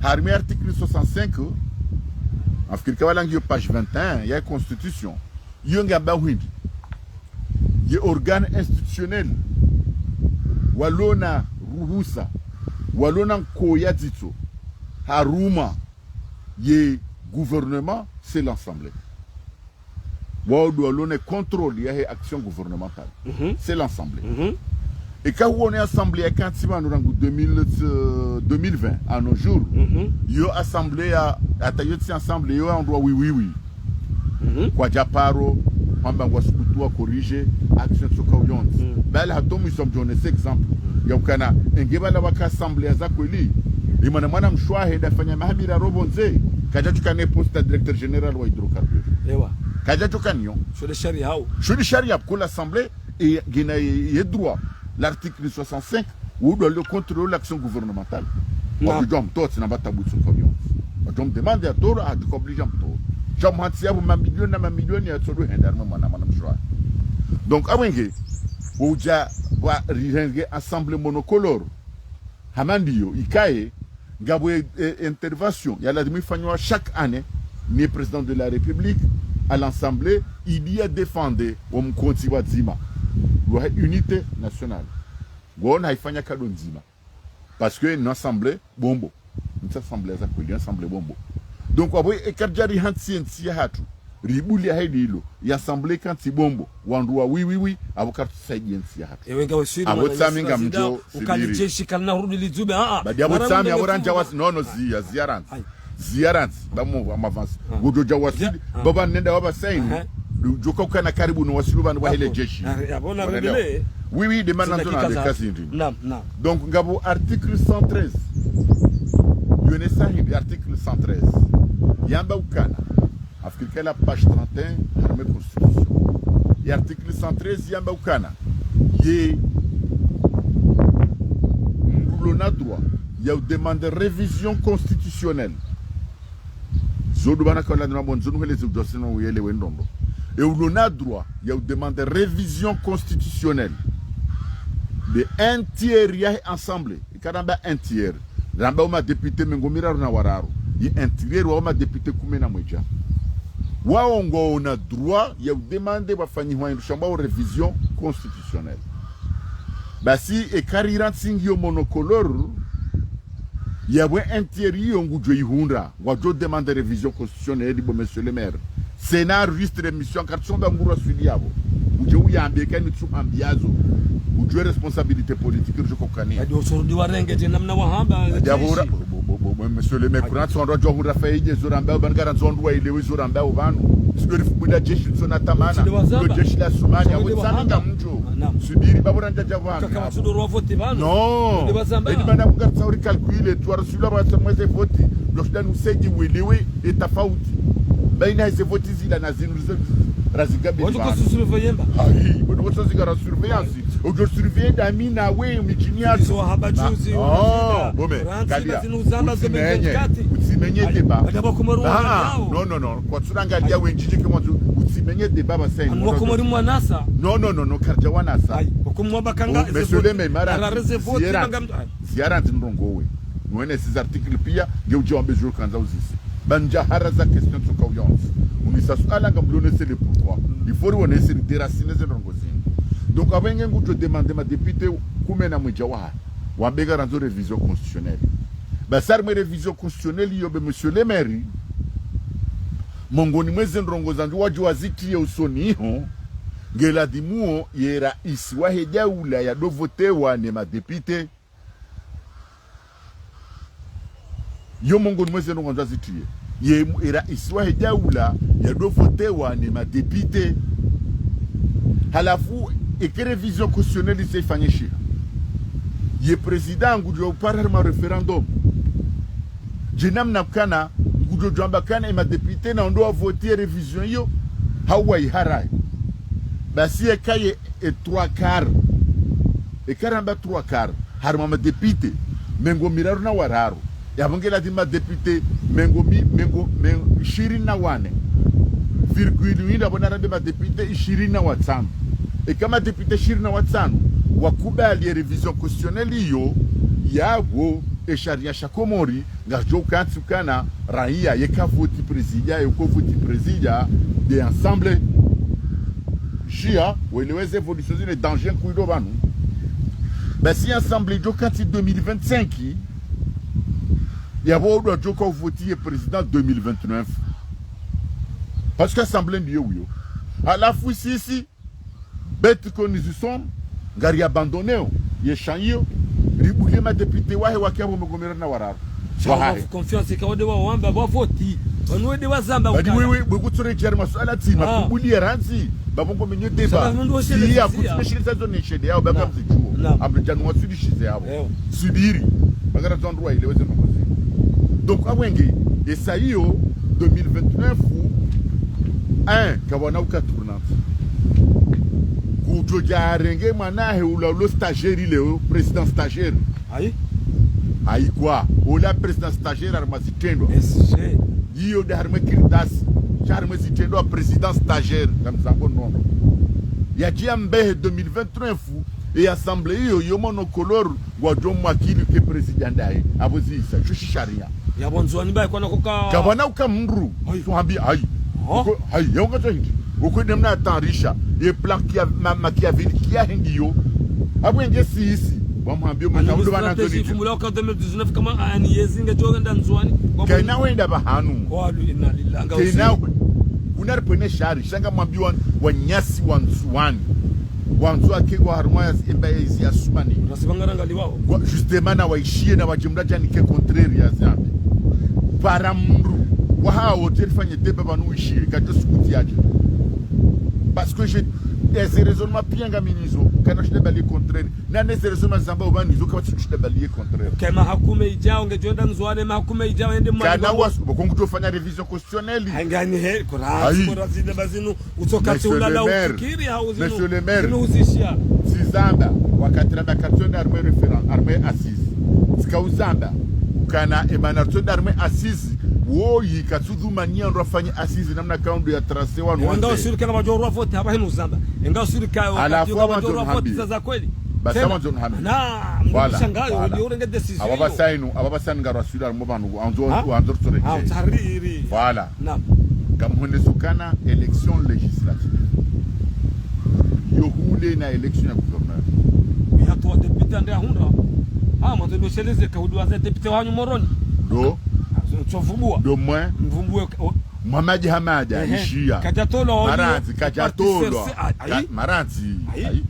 Harumwa article soixante-cinq, nafikiri ka walangiyo page vingt et un, yahe constitution. Iyo ngamba hindri. Ye organe institutionnel, walona ruhusa, walona nkoya dzitso, harumwa ye gouvernement, c'est l'Assemblée. Wao ndo walona contrôle yahe action gouvernementale. Mhm. C'est l'Assemblée. Mhm. Eka huone assemblée yakantsi pvanu rangu deux mille, euh, deux mille vingt, à nos jours. Mhm. Yo assemblée ya, hata yo tsi assemblée, yo wandru wa oui, oui, oui. Mhm. Kwadja paro, hamba ngwasubutu wa corriger, action tsoka uyontsi. Mhm. Bali hata mwiso mdjonese exemple. Mhm. Ya ukana, enge pvala waka assemblée ya za kweli. Imana mwana mshe wahe nda fanya maha miraru pvondze, kadja djukana ye poste ya directeur général wa hydrocarbures. Ewa. Kadja djukana yo. Sho nde sharia hau. Sho nde sharia pour l'Assemblée, e, ngena ye, ye droit, l'article soixante-cinq, ou doit le contrôle l'action gouvernementale. Naam. Wadjo mtowa tsina mba tabu tsoka uyontsi. Wadjo mdemande ya toro, adjo ka obligé mtowa. Dja mhantsi yapvo mamilioni na mamilioni ya tsodo henda harumwa mwana, mwana mshe wahe. Donc, apvo nge, udja wa rirenge assemblée monocolore. Hama ndiyo, ikaye, ngapvo e, e, intervention, ya lazimu ifanywa chaque année, ni président de la République, à l'Assemblée, ili ya défende wo mkontsi wadzima. Wahe unité nationale. Ngona haifanya kado ndzima. Parce que ni assemblée bombo. Ni assemblée za kweli, assemblée bombo. Donc, apvo eka ridja rihantsi entsi yahatru. Ribuliya heli ilo, ye assemblée kantsi bombo, wandru wa oui, oui, oui, apvo kartsusaidiya entsi yahatru. Ewe nga wesiri, apvo mwana tsami ngamdjo sibiri. Ukali jeshi kalina hurudi lidzube, ah, ah. Badi apvo tsami, apvo randja wasi, no, no, ziya, ziya randzi. Ziya randzi, ba mu, ba mu avance. Ngudjo dja wasili, baba nenda waba saini, djoka ukana karibu no wasili pvanu wahe le jeshi. Apvo narendele. Oui, oui, de mana ndzona de kazindri. Naam, naam. Donc, ngapvo article cent treize. Yonesa hindri article cent treize. Yamba ukana. Nafikiri ka la page trente et un, harumwa ye constitution. Ye article cent treize yamba ukana. Ye mndru ulona droit ya udemande révision constitutionnelle. Zo ndo pvanu ka ula ndina bon, zo nuheleze udjwasina uyelewe ndrongoo. E ulona droit ya udemande révision constitutionnelle. De un tiers yahe assemblée. Ika ramba un tiers. Ramba wo ma députés mengo miraru na wararu. ye intérieur wa madéputé kume na mwedja. Wao ngwaona droit ya udemande wafanyihwa hindru shambwao révision constitutionnelle. Basi, eka rira ntsi ngiyo monocolore, yapvo intérieur iyo ngudjo ihundra, ngwadjo demande révision constitutionnelle, bo monsieur le maire. Sénat enregistre émission, karitsonda ngura swili yapvo. Udje uyambe, kani tsu hambiazo. Udjue responsabilité politique, ridjo kokania. Adi osorudi warenge, dje namna wahamba, Adi apvo ura, djeshi. Bo, bo, bo, bo, monsieur le maire, Adi. Kuratsi wandru wadjo hundra fayi dje zoramba, pvanu ngarandzo wandru waelewe zoramba pvanu. Sidori fubwila djeshi, tsona tamana. Sidori wazamba. Lo djeshi la Sumani, Sidori apvo tsamenda wahamba. Mdjo. Ah, naam. Subiri, babo randja dja pvanu. Kaka apvo. Watsudoro wa vote pvanu. Non. Sidori wazamba. Edi mana kunga tsauri calculer, tu arasula ba tsamweze vote. Lo shidani usegi welewe, e tafauti. Baina eze vote zila na zinu, razigabe. Wandru kosu surveiller mba. Ayi, wandru kosu zigara surveillance. Udjo surveiller nda mi na we, midjini yatru. Izo hamba juzi, Ah, unazinda. Bon, mais, Fransi, Kalia, na zinu zamba utsimenye, deux mille vingt-quatre. Utsimenye Ayi, débat. Adi wakomori Ah, wanao. Non, non, non. Kwatsu rangalia wendji dje ke mwandzo, utsimenye débat ba sayi. Anu wakomori mwanasa. Non, non, non, non, karidja wanasa. Ayi, wakomori bakanga, Oh, monsieur le maire, Mara, reze vote, ziera. Banga mtu, ayi. Ziara ndzi mrongowe. Nwene ces articles pia, nge udje wambe djo kandza uzise. Bandja hara za question tsoka uyonzi. Unisa suala ngamlone c'est le pourquoi. Il faut riwone c'est le déraciner ze ndrongo zini. Donc, apvo nge ngudjo demande madéputé kume na mwedja waha. Wambe ngarandzo révision constitutionnelle. Basi harimwe révision constitutionnelle iyo be monsieur le maire. Mongoni mweze ndrongo zandju wadjo wazitriye usoni iho. Nge ladhimuo ye raisi wahe daula yado votewa ne madéputé. Yo mongoni mweze ndrongo ndzazitiye. Ye, ye raisi wahe daula yado votewa ne madéputé. Halafu, eke révision constitutionnelle isa ifanyishiha, ye président ngudjo upara harimwa référendum. Dje namna kukana, ngudjo djwamba kana e madéputé na ondo wavotiye révision iyo, hau waiharaye. Basi eka ye e trois quarts. Eka ramba trois quarts, harimwa madéputé mengo miraru na wararu. Yapvo nge ladhimu madéputé mengo mi-, mengo, mengo ishirini na wane. Virgule windji apvo narambe madéputé ishirini na watsanu. Eka madéputé ishirini na watsanu wakubali e révision constitutionnelle iyo, yapvo e sharia sha Komori, ngaridjo ukantsi ukana, raia, yeka voti président, yeko voti président de assemblée. Shia, welewe ze évolution zine danger nkuu ilo pvanu. Basi assemblée idjo kantsi deux mille vingt-cinq, yapvo udwa djoka uvoti ye président deux mille vingt-neuf. Parce que assemblée ndiyo uyo. Halafu sisi, bête que nous sommes, ngari abandonnéo ye champ iyo, ribulie madéputé wahe wakia pvo mengo miraru na wararu. Wahahe. Confiance ika wade wawamba wavoti. Wanu wade wazamba Badi ukana. Wewe, wewe kutsure jari masuala tima, Ah. kubulie randzi, babo ngo menye débat. Sala mundu wosheleza Siya, zia. Kutsi meshiliza zo neshede yao, baka Naam. mzidjuo. Naam. Amrijanu wasudishize yao. Ewa. Subiri. Bakara zandru waelewe ze ndrongo zini. Donc, apvo nge, esa iyo, deux mille vingt-neuf, un, kapvana uka tournante. Kudjo dja arenge mwanahe ula ulo stagiaire leo, président stagiaire. Ayi? Ayi kwa, ula président stagiaire harimwa zitrendwa. S G. Iyo nde harimwa kartasi, sha harimwa zitrendwa président stagiaire, ngamzango nono. Yadjia mbehe deux mille vingt-neuf, e assemblée iyo, yo monocolore, ngwadjo mwakili ke président ndaye, apvo zisa, shushi sharia. Yapvo Ndzuani mbaye kwana kuka Kapvana uka mndru, Ayi. Suhambi, ayi. Oh. Uko, ayi, ya unga tsohindi. Uko ine mna atarisha, ye plan kia, ma, Machiavelli kia hengiyo. Apvo nge sisi, wamwambio Ani mtaulu wana stratégie Ndzuani. Fumula waka deux mille dix-neuf kama ani yezi nge djo wenda Ndzuani. Kaina wenda pvahanu. Kwa lu inna lillahi. Kaina, una ripvene shari, sha ngamwambio wan-, wanyasi wa Ndzuani. Wandzo ake ngwa harumwa ya zi-, emba ya izi ya Sumani. Rasi bangara ngali wao. Ngwa, justement, na waishiye na wadjimda djani ke contraire ya zambi. Para mndru. Waha wote rifanye débat pvanu wishiye, kadjo sukuti yadje. Parce que j'ai des raisonnements pia ngaminizo, kana shinda bali contraire. Na neze raisonnements zamba ubani zo, kapvatsi shinda bali contraire. Ke mahakume idjao, nge djo wenda Ndzuani, mahakume idjao, yende mwa Kana was-, boko ngudjo fanya révision constitutionnelle. Angani he, kura, Ayi. Kura zinde bazinu. Utsoka Monsieur tsi ulala le maire, ufikiri ha uzinu, Monsieur le maire, zinu uzishia. Sizamba, wakati randa katsonda harimwe référendum, harimwe assises. Tsika uzamba, ukana emana tsonda harimwe assises, woyi katsudhumania ndo afanye assises namna kaundu ya tracé wanu. Nda wandze. Usirikana wadjo rwa vote, haba hinu uzamba. Nda usirika wakati Halafu wadjo rwa vote, hambi. Za, za kweli. Basi tsena. Awandzo nuhambi. Na, voilà, mshangayo, voilà. Ndio urenge décision. Aba basi inu, aba basi inu ngarwaswili harumwa pvanu, andzo, ha? Andzo rutsoreje. Ah, utsariri. Voilà. Naam. Ngamhonesa ukana élection législative yo hule na élection ya gouverneur. Ya towa député ande ahundra. Ah, mwato ndo sheleze ka hudwa za député wanyu Moroni. Ndo. Ah, so, so vumbua. Ndo mwe. Mvumbue, o, Mhamadi Hamada, ehe, ishiya. Kadjatolwa, Marandzi, kadjatolwa. Parti C R C, ayi. Ka-, Marandzi, ayi. Ayi.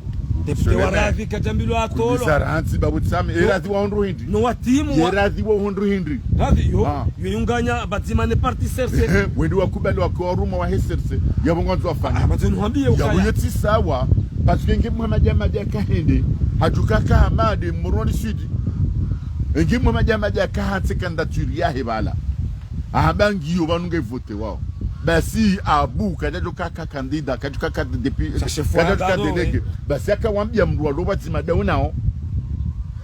Député wa Radhi, kadjambilwa atolwa. Kuliza Radhi, babu tsame. E Radhi wa hundru hindri. No watimu wa- Ye Radhi wa hundru hindri. Radhi, yo, ah, yo yunganya pvadzima ne parti C R C. Ehe, wendi wakubali waka waruma wa C R C. Yapvo ngwandzo wafanya. Ah, mwandzo nuhambiye ukaya. Yapvo yo tsi sawa. Parce que nge Mhamadi Hamada kahende. Hadjuka ka Hamada, Moroni Sud. Nge Mhamadi Hamada kahatse candidature yahe pvala. Amba ngiyo pvanu nge voté wao. Basi Abu, kadjadjo ka, ka candidat, kadjo ka, ka député, kadjadjo ka délégué. Basi akawambia mndru walo pvadzima daunao.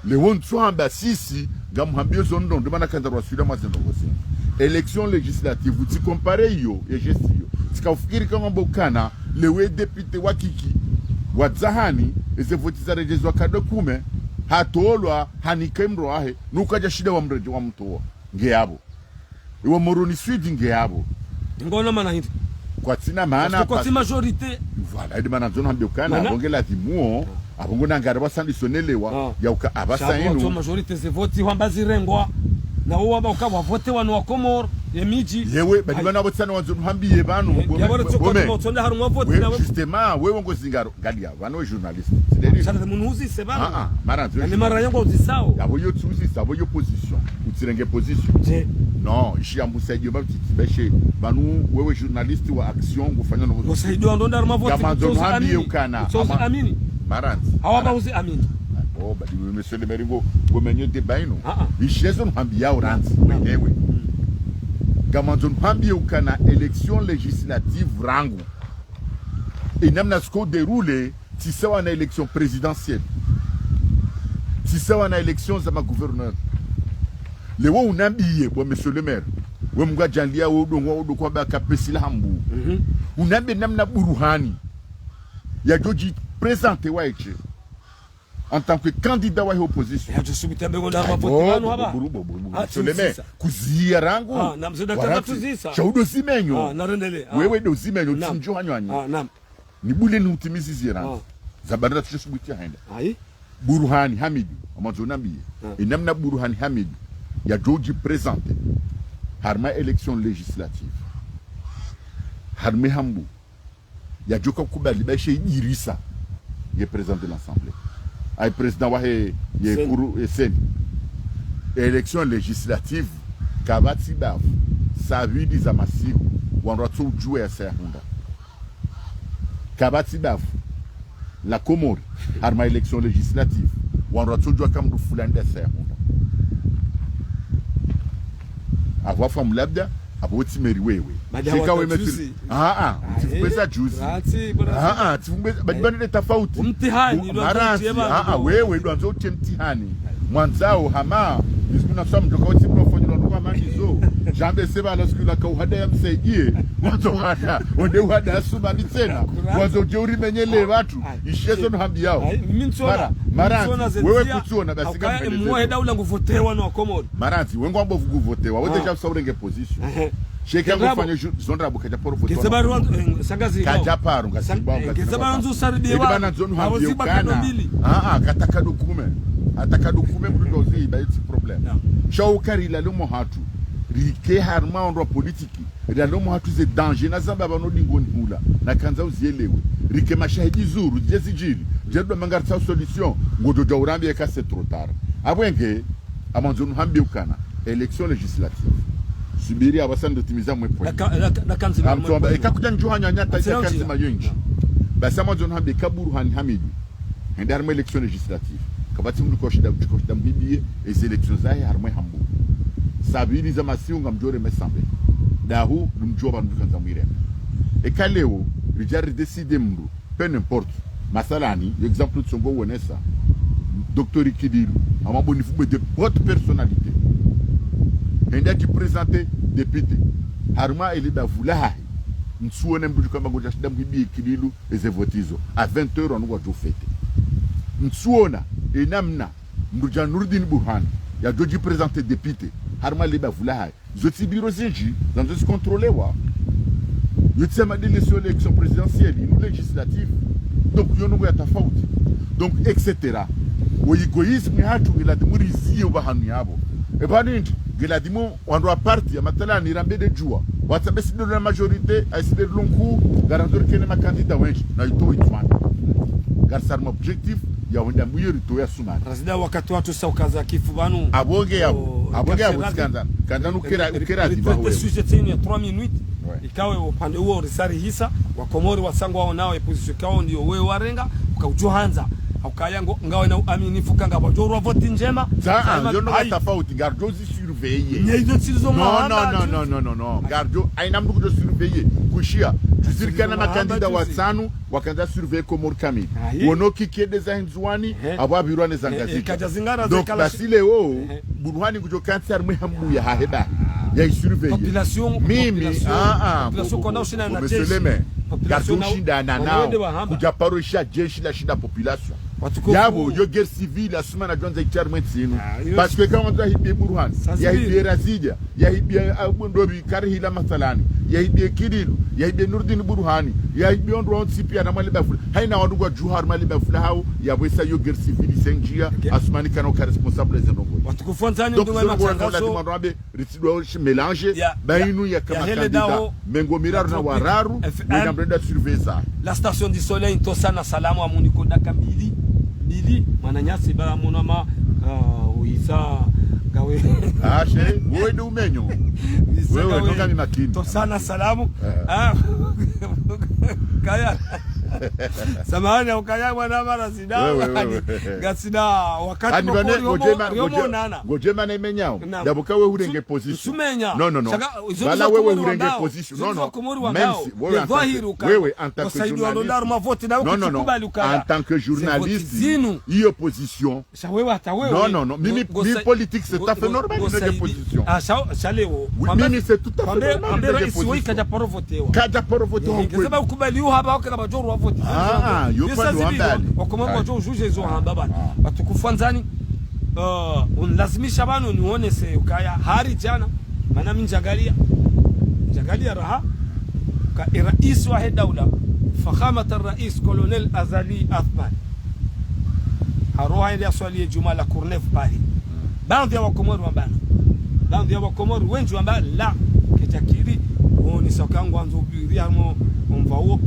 Leo ntsu hamba sisi, ngamhambio zo ndrongoo, ndo mana kandza rwaswila mwa ze ndrongoo zinu. Élection législative, tsi comparé iyo, ye geste iyo. Tsika ufikiri kama mbo ukana, leo ye député wa Kiki, wa Dzahani, eze voti zaredjezwa kado kume, hatolwa, hanike mndru wahe, nuka djashinda wamredje wamtowa. Nge yapvo. Iwa Moroni Sud nge yapvo. Ngono mana hindri. Kwatsina mana. Parce que kwatsi majorité. Voilà, edi mana ndzo nuhambiyo ukana, mana? Apvo nge ladhimuo, apvo ngo nangara wasandisonelewa, ah, ya uka abasa inu. Majorité ze voti hwamba zirengwa. Na uwamba uka wa voté wanu wa Komori, ye midji. Yewe, badi pvanu apvo tsena wandzo nuhambiye pvanu. Ye, bo me, bo me. Utsonda harumwa voti we, na we. Justement, wewe ngo zingaro. Ngaliya, pvanu we journaliste. Tsideli. Sha munu uzise pvanu. Ah, ah, Marandzi we journaliste. Ni mara yangu uzisao. Yapvo yo tsi uzisa, yapvo yo position. Utsirenge position. Je. Non, ishi ya Musa Idio ba titi beshe. Pvanu wewe journaliste wa Action, ngufanya no. Musa Idio ndo ndari mavoti. Ngamwandzo nuhambiye ukana. Uzi amini. Marandzi. Hawa ba uzi amini. Oh, badi we monsieur le maire ngo, ngo menye débat inu. Ah, ah. Ishi ezo nuhambiya urandzi. Naam. Mwenyewe. Mm. Ngamwandzo nuhambiye ukana élection législative rangu. Enamna ziko déroulé, tsi sawa na élection présidentielle. Tsi sawa na élection za magouverneur. Leo unambiye, bo monsieur le maire. We mngu adjaliya, we udongo, udongo, ba kapesi la hambu. Mhm. Unambiye namna Buruhani yadjo dji présenter wa eche en tant que candidat wa opposition. Ya, je suis tombé dans ma vote, bo, pvanu haba. Bo, bo, bo, bo, ah, monsieur le maire, tuzisa. Kuziya rangu. Ah, na mzee daktari, waratsi tuzisa. Sha udo zimenyo. Ah, narendele. Ah. Wewe ndo zimenyo, naam, tsi ndjo hanyo hanyo. Ah, naam. Ni bule ni utimizi zira. Ah. Za bandra tsi subuti ya henda. Ayi. Buruhani Hamidi, ngamwandzo unambiye. Ah. Enamna Buruhani Hamidi yadjo dji présenter harumwa élection législative. Harumwa hambu. Yadjo ka kubali ba ishe Idirisa nge président de l'Assemblée. Ayi président wahe ye CENI. Kuru, ye CENI. Élection législative, kapvatsi bavu, saa mbili za masihu, wandru watso udjuwa ya saya hundra. Kapvatsi bavu la Komori, harumwa élection législative, wandru watso udjuwa ka mndru fulani nda saya hundra. Apvo afa mulabda, apvo tsi maire wewe. Badi sheka hawa we maître juzi. Ah, ah, ah, tsi fumbe za juzi. Ratsi, bwana. Ah, ah, tsi fumbe, badi pvanu ne tafauti. Mtihani, u-, ndo Marandzi, mtihani, ah, ah, wewe, ndo wandzo utie mtihani. Mwandzao, hama, izi kuna swa mdjoka utsi mdru fanyilwa ndo kwa mandizo. Jambe seba la skula ka uhada ya msaidie. Wandzo uhada, onde uhada ya sumani tsena. Wandzo udje urimenyele wandru. Ah, ishe zo nuhambiyao. Ayi, mi ntsona. Mara, Marandzi, mi ntsona ze wewe ndzia, kutsuona basi ukaya kamheleze. Mwe daula nguvotewa no Komori. Marandzi, we ngwambo vugu votewa. We, ah, déjà usa urenge position. Ehe. Sheka ngufanya ju-, zondrabo kadja paro votewa. Ngeze baro, eh, shangazi. Kadja paro, ngasi bao, eh, ngasi bao. Ngeze baro ndzo usaribiwa. Edi bana ndzo nuhambiye ukana. Ah, ah, kataka dokume. Ataka dokume mbudu dozi, ba itsi problème. Naam. Sha ukari la lomo hatru. Rike harumwa ondro politique. Riyalomo hatru ze danger na zamba pvanu dingoni hula, na kandza uzielewe. Rike mashahidi zuru, dje zidjiri, dje ndo manga ritsaho solution, ngodjo dja urambiye ka c'est trop tard. Apvo nge, ngamwandzo nuhambiye ukana, élection législative. Subiri apvasa ndo timiza mwe point. Na ka-, na ka-, na kandzi mwe point. Eka kudja ndjuha nyanya ta ita kandzi mayonji. Basi ngamwandzo nuhambiye ka Buruhani Hamidi. Hende harumwa élection législative. Kapvatsi mndru koshinda, koshinda mhibiye, ezi élection zahe harumwa hambu. Saa mbili za masihu ngamdjo reme sambe. Dahu, mndru mdjuwa pvanu kandza mwireme. Eka leo, ridja ridécide mndru, peu n'importe. Masalani, exemple tsongo wonesa. Docteur Ikililu, ama bo ni fumbe de haute personnalité. Hende adji présenter député. Harumwa eli davu lahahe. Ntsuwone mndru djukamba ngodja shinda mhibiye Ikililu, eze vote izo. À vingt heures, wanu wadjo fêter. Ntsuona, e namna, mdru dja Nourdine Bourhane, yadjo djiprésenter député, harumwa le bavu lahahe. Zo tsi biro zindji, zandzo zikontrolewa. Yo tsi ya madélé sur élection présidentielle, inu législative. Donc, yo ndrongo ya tafauti. Donc, et cetera. O égoïsme yahatru, ngiladhimu riziye opvahanu yapvo. E pvanu hindri, ngiladhimu wandru wa parti ya mathalani rambe de djuwa. Watsambe si de la majorité, a si de lonku, ngarandzo rikene makandida wendji. Na ito itwana. Ngarisa harumwa objectif, ya wenda mbuyo rito ya sumana. Razida wakati watru sa ukaza kifu pvanu. Apvo nge yapvo, apvo nge yapvo, tsikandza, kandza nukera, ukera diba wewe. Sujet tsinu ya trois minutes. Ouais. Ikawe upande uwo risari hisa, wa Komori wasangu wao nao e position kao ndiyo wewe warenga, uka udjo handza. Ukaya ngo, ngawe na uaminifu ka ngapvo djo urwa voti ndjema. Za, ah, yo ndrongo tafauti, ngardjo zi surveiller. Nye izo tsi zo. Non, non, non, non, non, non. Ngardjo, haina mdru kudjo surveiller. Kushia, tuzirikana makandida watsanu, wakandza surveiller Komori kamili. Ahi. Wono kikede za Ndzuwani, apvo apvirwa ne za Ngazidja. Donc, basi leo, Bourhane ngudjo kantsi harimwe hambu yahahe ba. Ya i surveiller. Population, mimi, population, ah, ah, population bo, bo, kona bo, ushina bo, na monsieur le maire. Population ngardjo na, ushindana na nao. Wende wahamba. Kudja paro isha jeshi la shinda population. Watukufu. Yapvo, yo guerre civile, asuma na djwandza itari mwe ntsinu. Ah, yo. Parce que quand on doit hibi Bourhane, ya hibi Razidja, ya hibi, ah, Bondobi, kari hila mathalani, ya hibi Kililu, ya hibi Nourdine Bourhane, ya hibi ondro ontsi pia na mwa le bavu la. Haina wandru ngwadjuha harumwa le bavu lahao, yapvo isa yo guerre civile isendjia, asumani kana uka responsable ze ndrongo. Watukufu wandzani. Donc, ndrongo ya matrangazo. Ritsidwa shi mélange, ya, bainu ya, ya kama kandida mengo miraru na wararu, F M. Wenda mrenda surveiller. La station du soleil, ntsohusana salamu amuniko daka mbili, mbili, mwananyasi ba mwana ma, ah, uhisa, ngawe. Ah, she, wewe ndio umenyo. Wewe, nonga mi makini. Ntsohusana salamu. Eh. Ah, kaya. Samahani, ukaya mwana mara sida. Wewe, wewe, wewe. Ngasina wakati. Ani bane, ngojema, ngojema na imenyao. Naam. Yapvo ka wewe hurenge position. Sumenya. Non, non, non. Shaka, izo bala wewe hurenge position. Non, non. Même si, wewe en tant que, wewe en tant que journaliste. Non, non, non. En tant que journaliste, iyo position. Sha wewe hata wewe. Non, non, non. Mimi, mi politique, c'est tout à fait normal, une position. Ah, sha, sha leo. Oui, mimi, c'est tout à fait normal, une position. Kadja paro votewa. Kadja paro votewa. Ngeza ba ukubali uhamba, oke na majoro wa vote. Ah, ah, yo pvanu wambali. Wakomori wadjo ujuze zo hamba bana. Watukufu wandzani. Eh, unlazimisha pvanu niwonese ukaya hari djana, mana mi ndjangaliya, ndjangaliya raha, ka e raisi wahe daula, Fakhamat al-Rais Colonel Azali Assoumani, haroha yende yaswali ye djumwa la Courneuve Paris. Baadhwi ya Wakomori wambana, baadhwi ya Wakomori wendji wamba la, kedjakiri, wonesa uka ngwandzo ubiri harumwa omva uwo,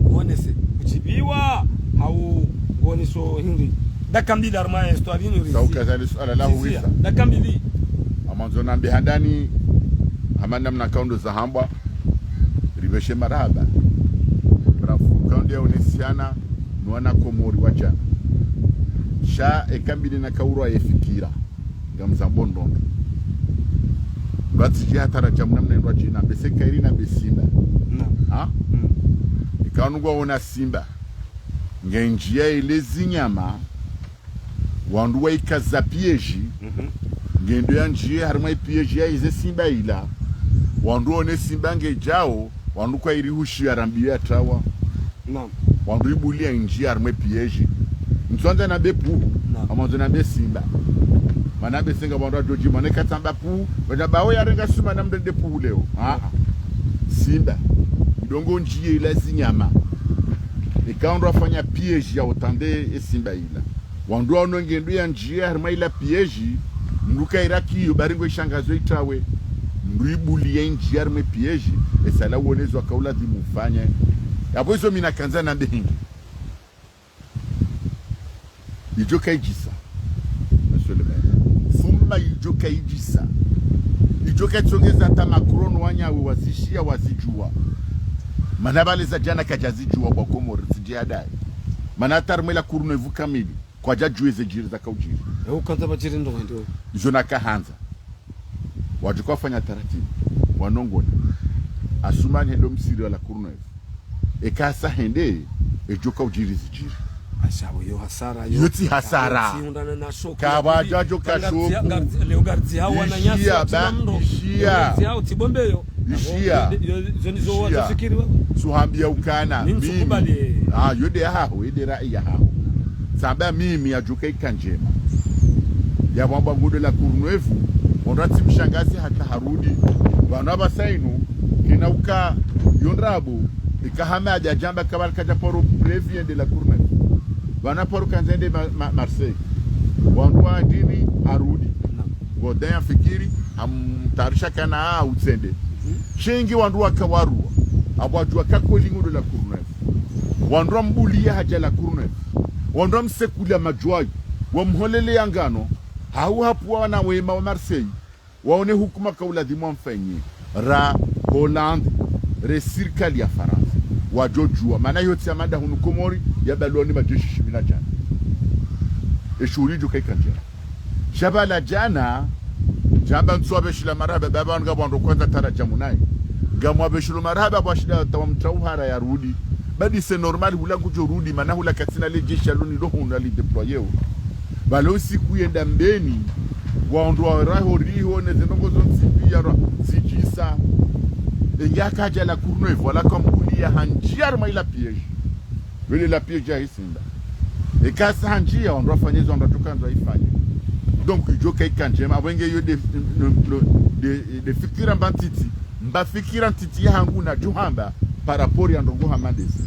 wonese, udjibiwa, hau woneso hindri. Daka mbili harumwa histoire inu risi. Sa ukaza li suala la huwisa. Daka mbili. Ngamwandzo nambe handani, hama namna kaundo zahambwa, ripveshe marahaba. Bravo, kaundo ya unesiana, nwana Komori wadjana. Sha eka mbili na kaurwa ye fikira. Ngamzambo ndrongoo. Ngatsidji hatara dja mna mna ndrwa djina, mbese kairi na mbe simba. Naam. Ha? Mm. Ikao ngwaona simba. Nge ndjia ile zinyama, wandru waikaza piège, mhm, ngendo ya ndjie harimwa i piège ya ize simba ila. Wandru wone simba ngedjao, wandru kwairi hushia rambiyo ya trawa. Naam. Wandru ibulia indjia harimwa i piège. Ntsuandza nambe puhu, naam, ngamwandzo nambe simba. Mana mbe senga wandru wadjodji, mana katsamba puhu, wadjamba oya renga suma na mrende puhu leo. Ah, ah. Simba. Ndrongoo ndjie ila zinyama. Eka wandru wafanya piège ya utande e simba ila. Wandru waono ngendo ya ndjia harimwa ila piège, mndru kaira kiyo, bari ngo ishangazo itrawe. Mndru ibulia indjia harimwa e piège, esala uonezo waka uladhimu ufanye. Yapvo izo mi nakandza nambe hindri. Idjo kaidjisa. Monsieur le maire. Fumba idjo kaidjisa. Idjo kaitsongeza hata Macron wanyawe wazishia wazidjua. Mana pvale za djana kadjazidjua bo Wakomori, tsidji adayi. Mana hata harimwa ila Courneuve kamili. Kwadjadjua eze djiri zaka udjiri. Ewe ukandza pvadjiri ndrongoo ndo. Izo nakahandza. Wadjo kafanya taratibu. Wanongona. Assoumani hendo msiri wa la Courneuve. Eka sa hende, edjo ka udjiri zidjiri. Asha bo yo hasara yo. Yo tsi hasara. Yo tsi undana na shoku. Kapvadjadjo ka shoku. Ngaridzi, ngaridzi, leo ngaridzi hawa wananyasi, ishia, ba, ishia. Ngaridzi hawa tsi bombe yo. Ishia. Yo, yo, zo ndizo wadjo fikiri wa. Suhambia ukana. Mimi. Ah, yo nde yahaho, yo nde rai yahaho. Tsamba mimi yadjoka ika ndjema. Yapvo amba ngudo la Courneuve, wandru watsi mshangazi hata harudi. Pvanu apvasa inu, kina uka yo ndrabo, ika hama yadja djamba kabla kadja paro prévu yende la Courneuve. Pvanu paro kandza yende ma, ma, Marseille. Wandru wa ndini harudi. Godin afikiri, amtayarisha kana utsende. Shengi wandru waka warua. Apvo wadjua ka kweli ngudo la Courneuve. Wandru wambulia hadja la Courneuve. Wandru wamsekulia madjwayi. Wamholele ya ngano. Hau hapvwa wana wema wa Marseille. Waone hukuma ka uladhimu wamfanye. Ra Hollande. Re sirikali ya Farantsa. Wadjodjua. Mana yo tsi ya mada hunu Komori, ya balwa ni madjeshi shipvi na djana. E shuhuli djo ka ika ndjema. Sha pvala djana, djamba ntsu wapveshela marahaba, baba wanu ngapvo wandru kwandza tara djamu nayi. Ngamwapveshelo marahaba pvwashida tawa mtrauhara yarudi. Badi c'est normal hula ngudjo rudi, mana hula katsina le jeshi aloni lo hunu ali déployeo. Pvalo usiku yenda mbeni, wandru wa raho riho, ne ze ndrongo zontsi pia ra, zidjisa. Enga kadja la Courneuve, pvala kambulia handjia harumwa ila piège. Wele la piège ya hisinda. Eka sa handjia, wandru wafanye zo wandru watsoka ndzo ifanye. Donc, idjo ka ika ndjema, apvo nge yo de, de, de, de fikira mba ntiti, mba fikira ntiti ya hangu nadjo hamba, par rapport ya ndrongo hama ndezi.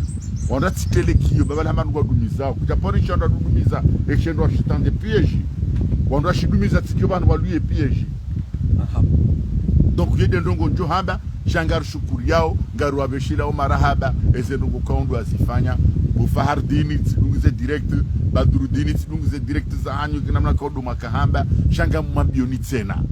Wandru watsitele kiyo, baba la hama ndrongo wadumizao. Kudja pori sha wandru wadumiza, eshe ndro washitande piège. Wandru washidumiza tsikio pvanu waluye piège. Aha. Donc, ye de ndrongo ndjo hamba, sha ngarishukuriyao, ngariwapveshelao marahaba, eze ndrongo kaundru wazifanya. Bo Fahardini, tsidungize direct, Badrudini, tsidungize direct za hanyu, kina mna kaudu makahamba, sha ngamwambioni tsena.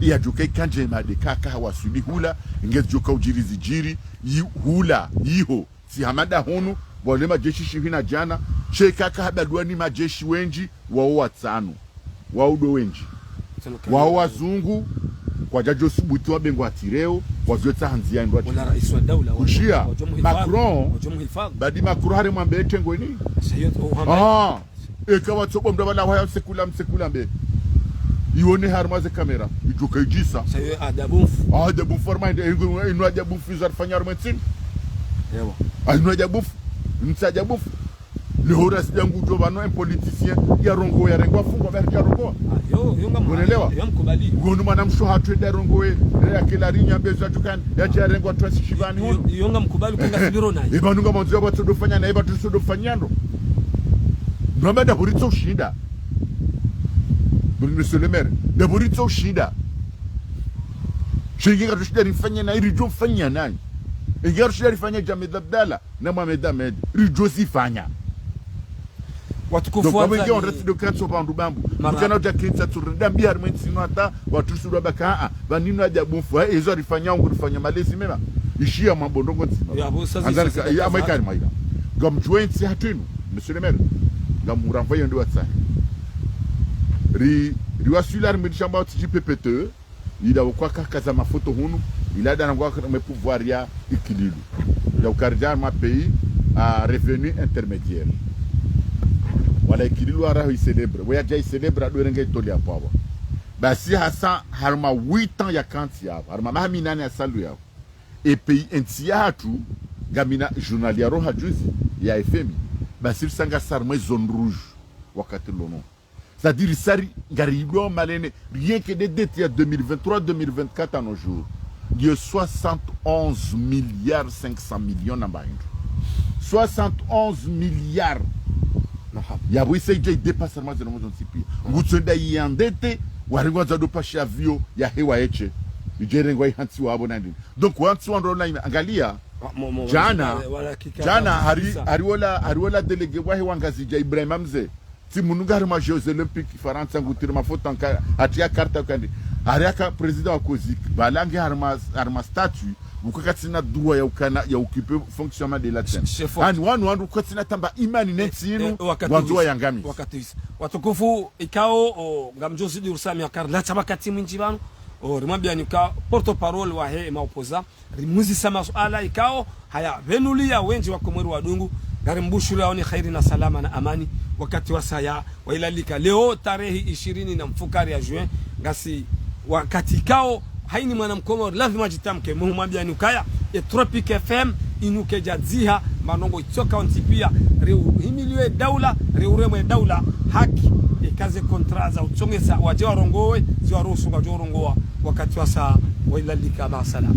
Yadjoka ika ndjema de kaka hawaswili hula, ngezidjoka udjiri zidjiri, yi-, hula, yiho, tsi hamada hunu, pvwale madjeshi shipvi na djana, she kaka habalwa ni madjeshi wendji, wao watsanu. Wao ndo wendji. Wao wazungu, kwadjadjo subuti wabe ngwatireo, wadjotsaha ndzia ndro. Wala rais wa daula, wadjo, kushia, wadjo muhifadhi, Macron, wadjo muhifadhi. Badi Macron haremwa mbe tengweni. Sayo, oh, hamba. Ah, eka watsobo mdru pvala waya msekula, msekula mbe. Iwone harumwa ze kamera, idjoka idjisa. Sayo, adabu mfu. Ah, adabu mfu, harumwa inde, inu, inu adabu mfu, zarifanya harumwa ntsini. Ewa. Ah, inu adabu mfu, ntsi adabu mfu. Leo rasi djangu djo pvanu un politicien, yarongoa, yarengwa fungwa, bari yarongoa. Ah, yo, yo nga mwana, unelewa? Yo mkubali. Ngonu mwana msho hatru eda rongoe, ya kila rinya bezo atukani, yadja yarengwa twasi shipvani hunu. Yo, yo nga mkubali, kanga sibiro nayi. Eba nunga manzi ya watu dofanya na eba tuso dofanya ndo. Namba da buritso ushinda. Bon, monsieur le maire, da buritso ushinda. Shingi katushinda rifanya na iri djo fanya nayi. Ingi katushinda rifanya Djamedh Abdallah na Mohamed Ahmed, ridjo zifanya. Watukufu. Donc, wapvo ingi wandzani, wandru tsi ndo kantso pvandru bambu. Mara. Mkana udja kentsa tsu renda mbi harimwa ntsino hata, watru tsi ndo baka, ah, ah, pvanino adabu mfu, eh, ezo arifanya ungu rifanya malezi mema. Ishiya mambo ndrongo ndzima. Ya, bo, sa zi, andzani sa zi, ka, ya, sa zi, maika, maika. Ngamdjuwe ntsi hatru inu, monsieur le maire. Ngamuramva yo ndi watsahe. Ri, riwaswili harimwa shamba watsi djipepete, ila ukwa kakaza mafoto hunu, ila dana ngwa kama pouvoir ya Ikililu. Ya ukaridja ma pays à revenu intermédiaire. Wala Ikililu araho i célèbre. Weya dja i célèbre adorenge itoli ya pwawa. Basi hasa harumwa huit ans ya kantsi yapvo. Harumwa maha minane ya salu yapvo. E pays entsi yahatru, ngamina journal ya roha juzi, ya F M I. Basi risanga sa harumwa zone rouge. Wakati lono. C'est-à-dire, sa ri, ngari idwa malene, rien que des dettes ya deux mille vingt-trois, deux mille vingt-quatre à nos jours. Ngiyo soixante-onze milliards cinq cents millions na mba hindru. Soixante-onze milliards. Naha. Yapvo isa idja idépasse harumwa ze ndrongo zontsi pia. Naha. Ngutso enda i endetté, warengwa ndzia do pasha avion, ya hewa eshe. Idje rengwa ihantsi wapvo na ndini. Donc, wantsi wandru na ina, angalia, ah, mo, mo, djana, wala, wala kika djana, kabisa. Hari, hari wola, hari wola délégué wahe wa Ngazidja Ibrahima Mze. Tsi munu nga harimwa Jeux Olympiques Farantsa ngutiri mafoto nka, hati ya karta kandi. Hari aka président wa COSIC, pvala nge harimwa, harimwa statut, uka katsina droit ya ukana, ya occuper fonction ma de la tsena. Chef. Ani wanu wandru uka katsina tamba imani ne ntsi inu, eh, wakati wandzo wayangamiza. Wakati wisa. Watukufu, ikao, o, ngamdjo zidi urusa mi wakati, la tsa wakati mwindji pvanu, o, rimwambia ni ka porte-parole wahe ma opposants, rimuzisa masuala ikao, haya, pvenuliya wendji wa Komori wadungu, ngari mbushuriyao ni kheri na salama na amani, wakati wasaya, wailalika. Leo tarehi ishirini na mfukari ya juin, ngasi wakati ikao, haini mwana Mkomori, lazima djitamke, muhumwambia ni ukaya, e Tropic F M, inu kedja dziha, manongo itsoka ontsi pia, riuhimiliwe daula, riuremwe daula, haki, eka ze contrat za utsongeza, wadje warongowe, ziwaruhusu ngwadjo urongowa, wakati wasa, wa ila lika, ma salam.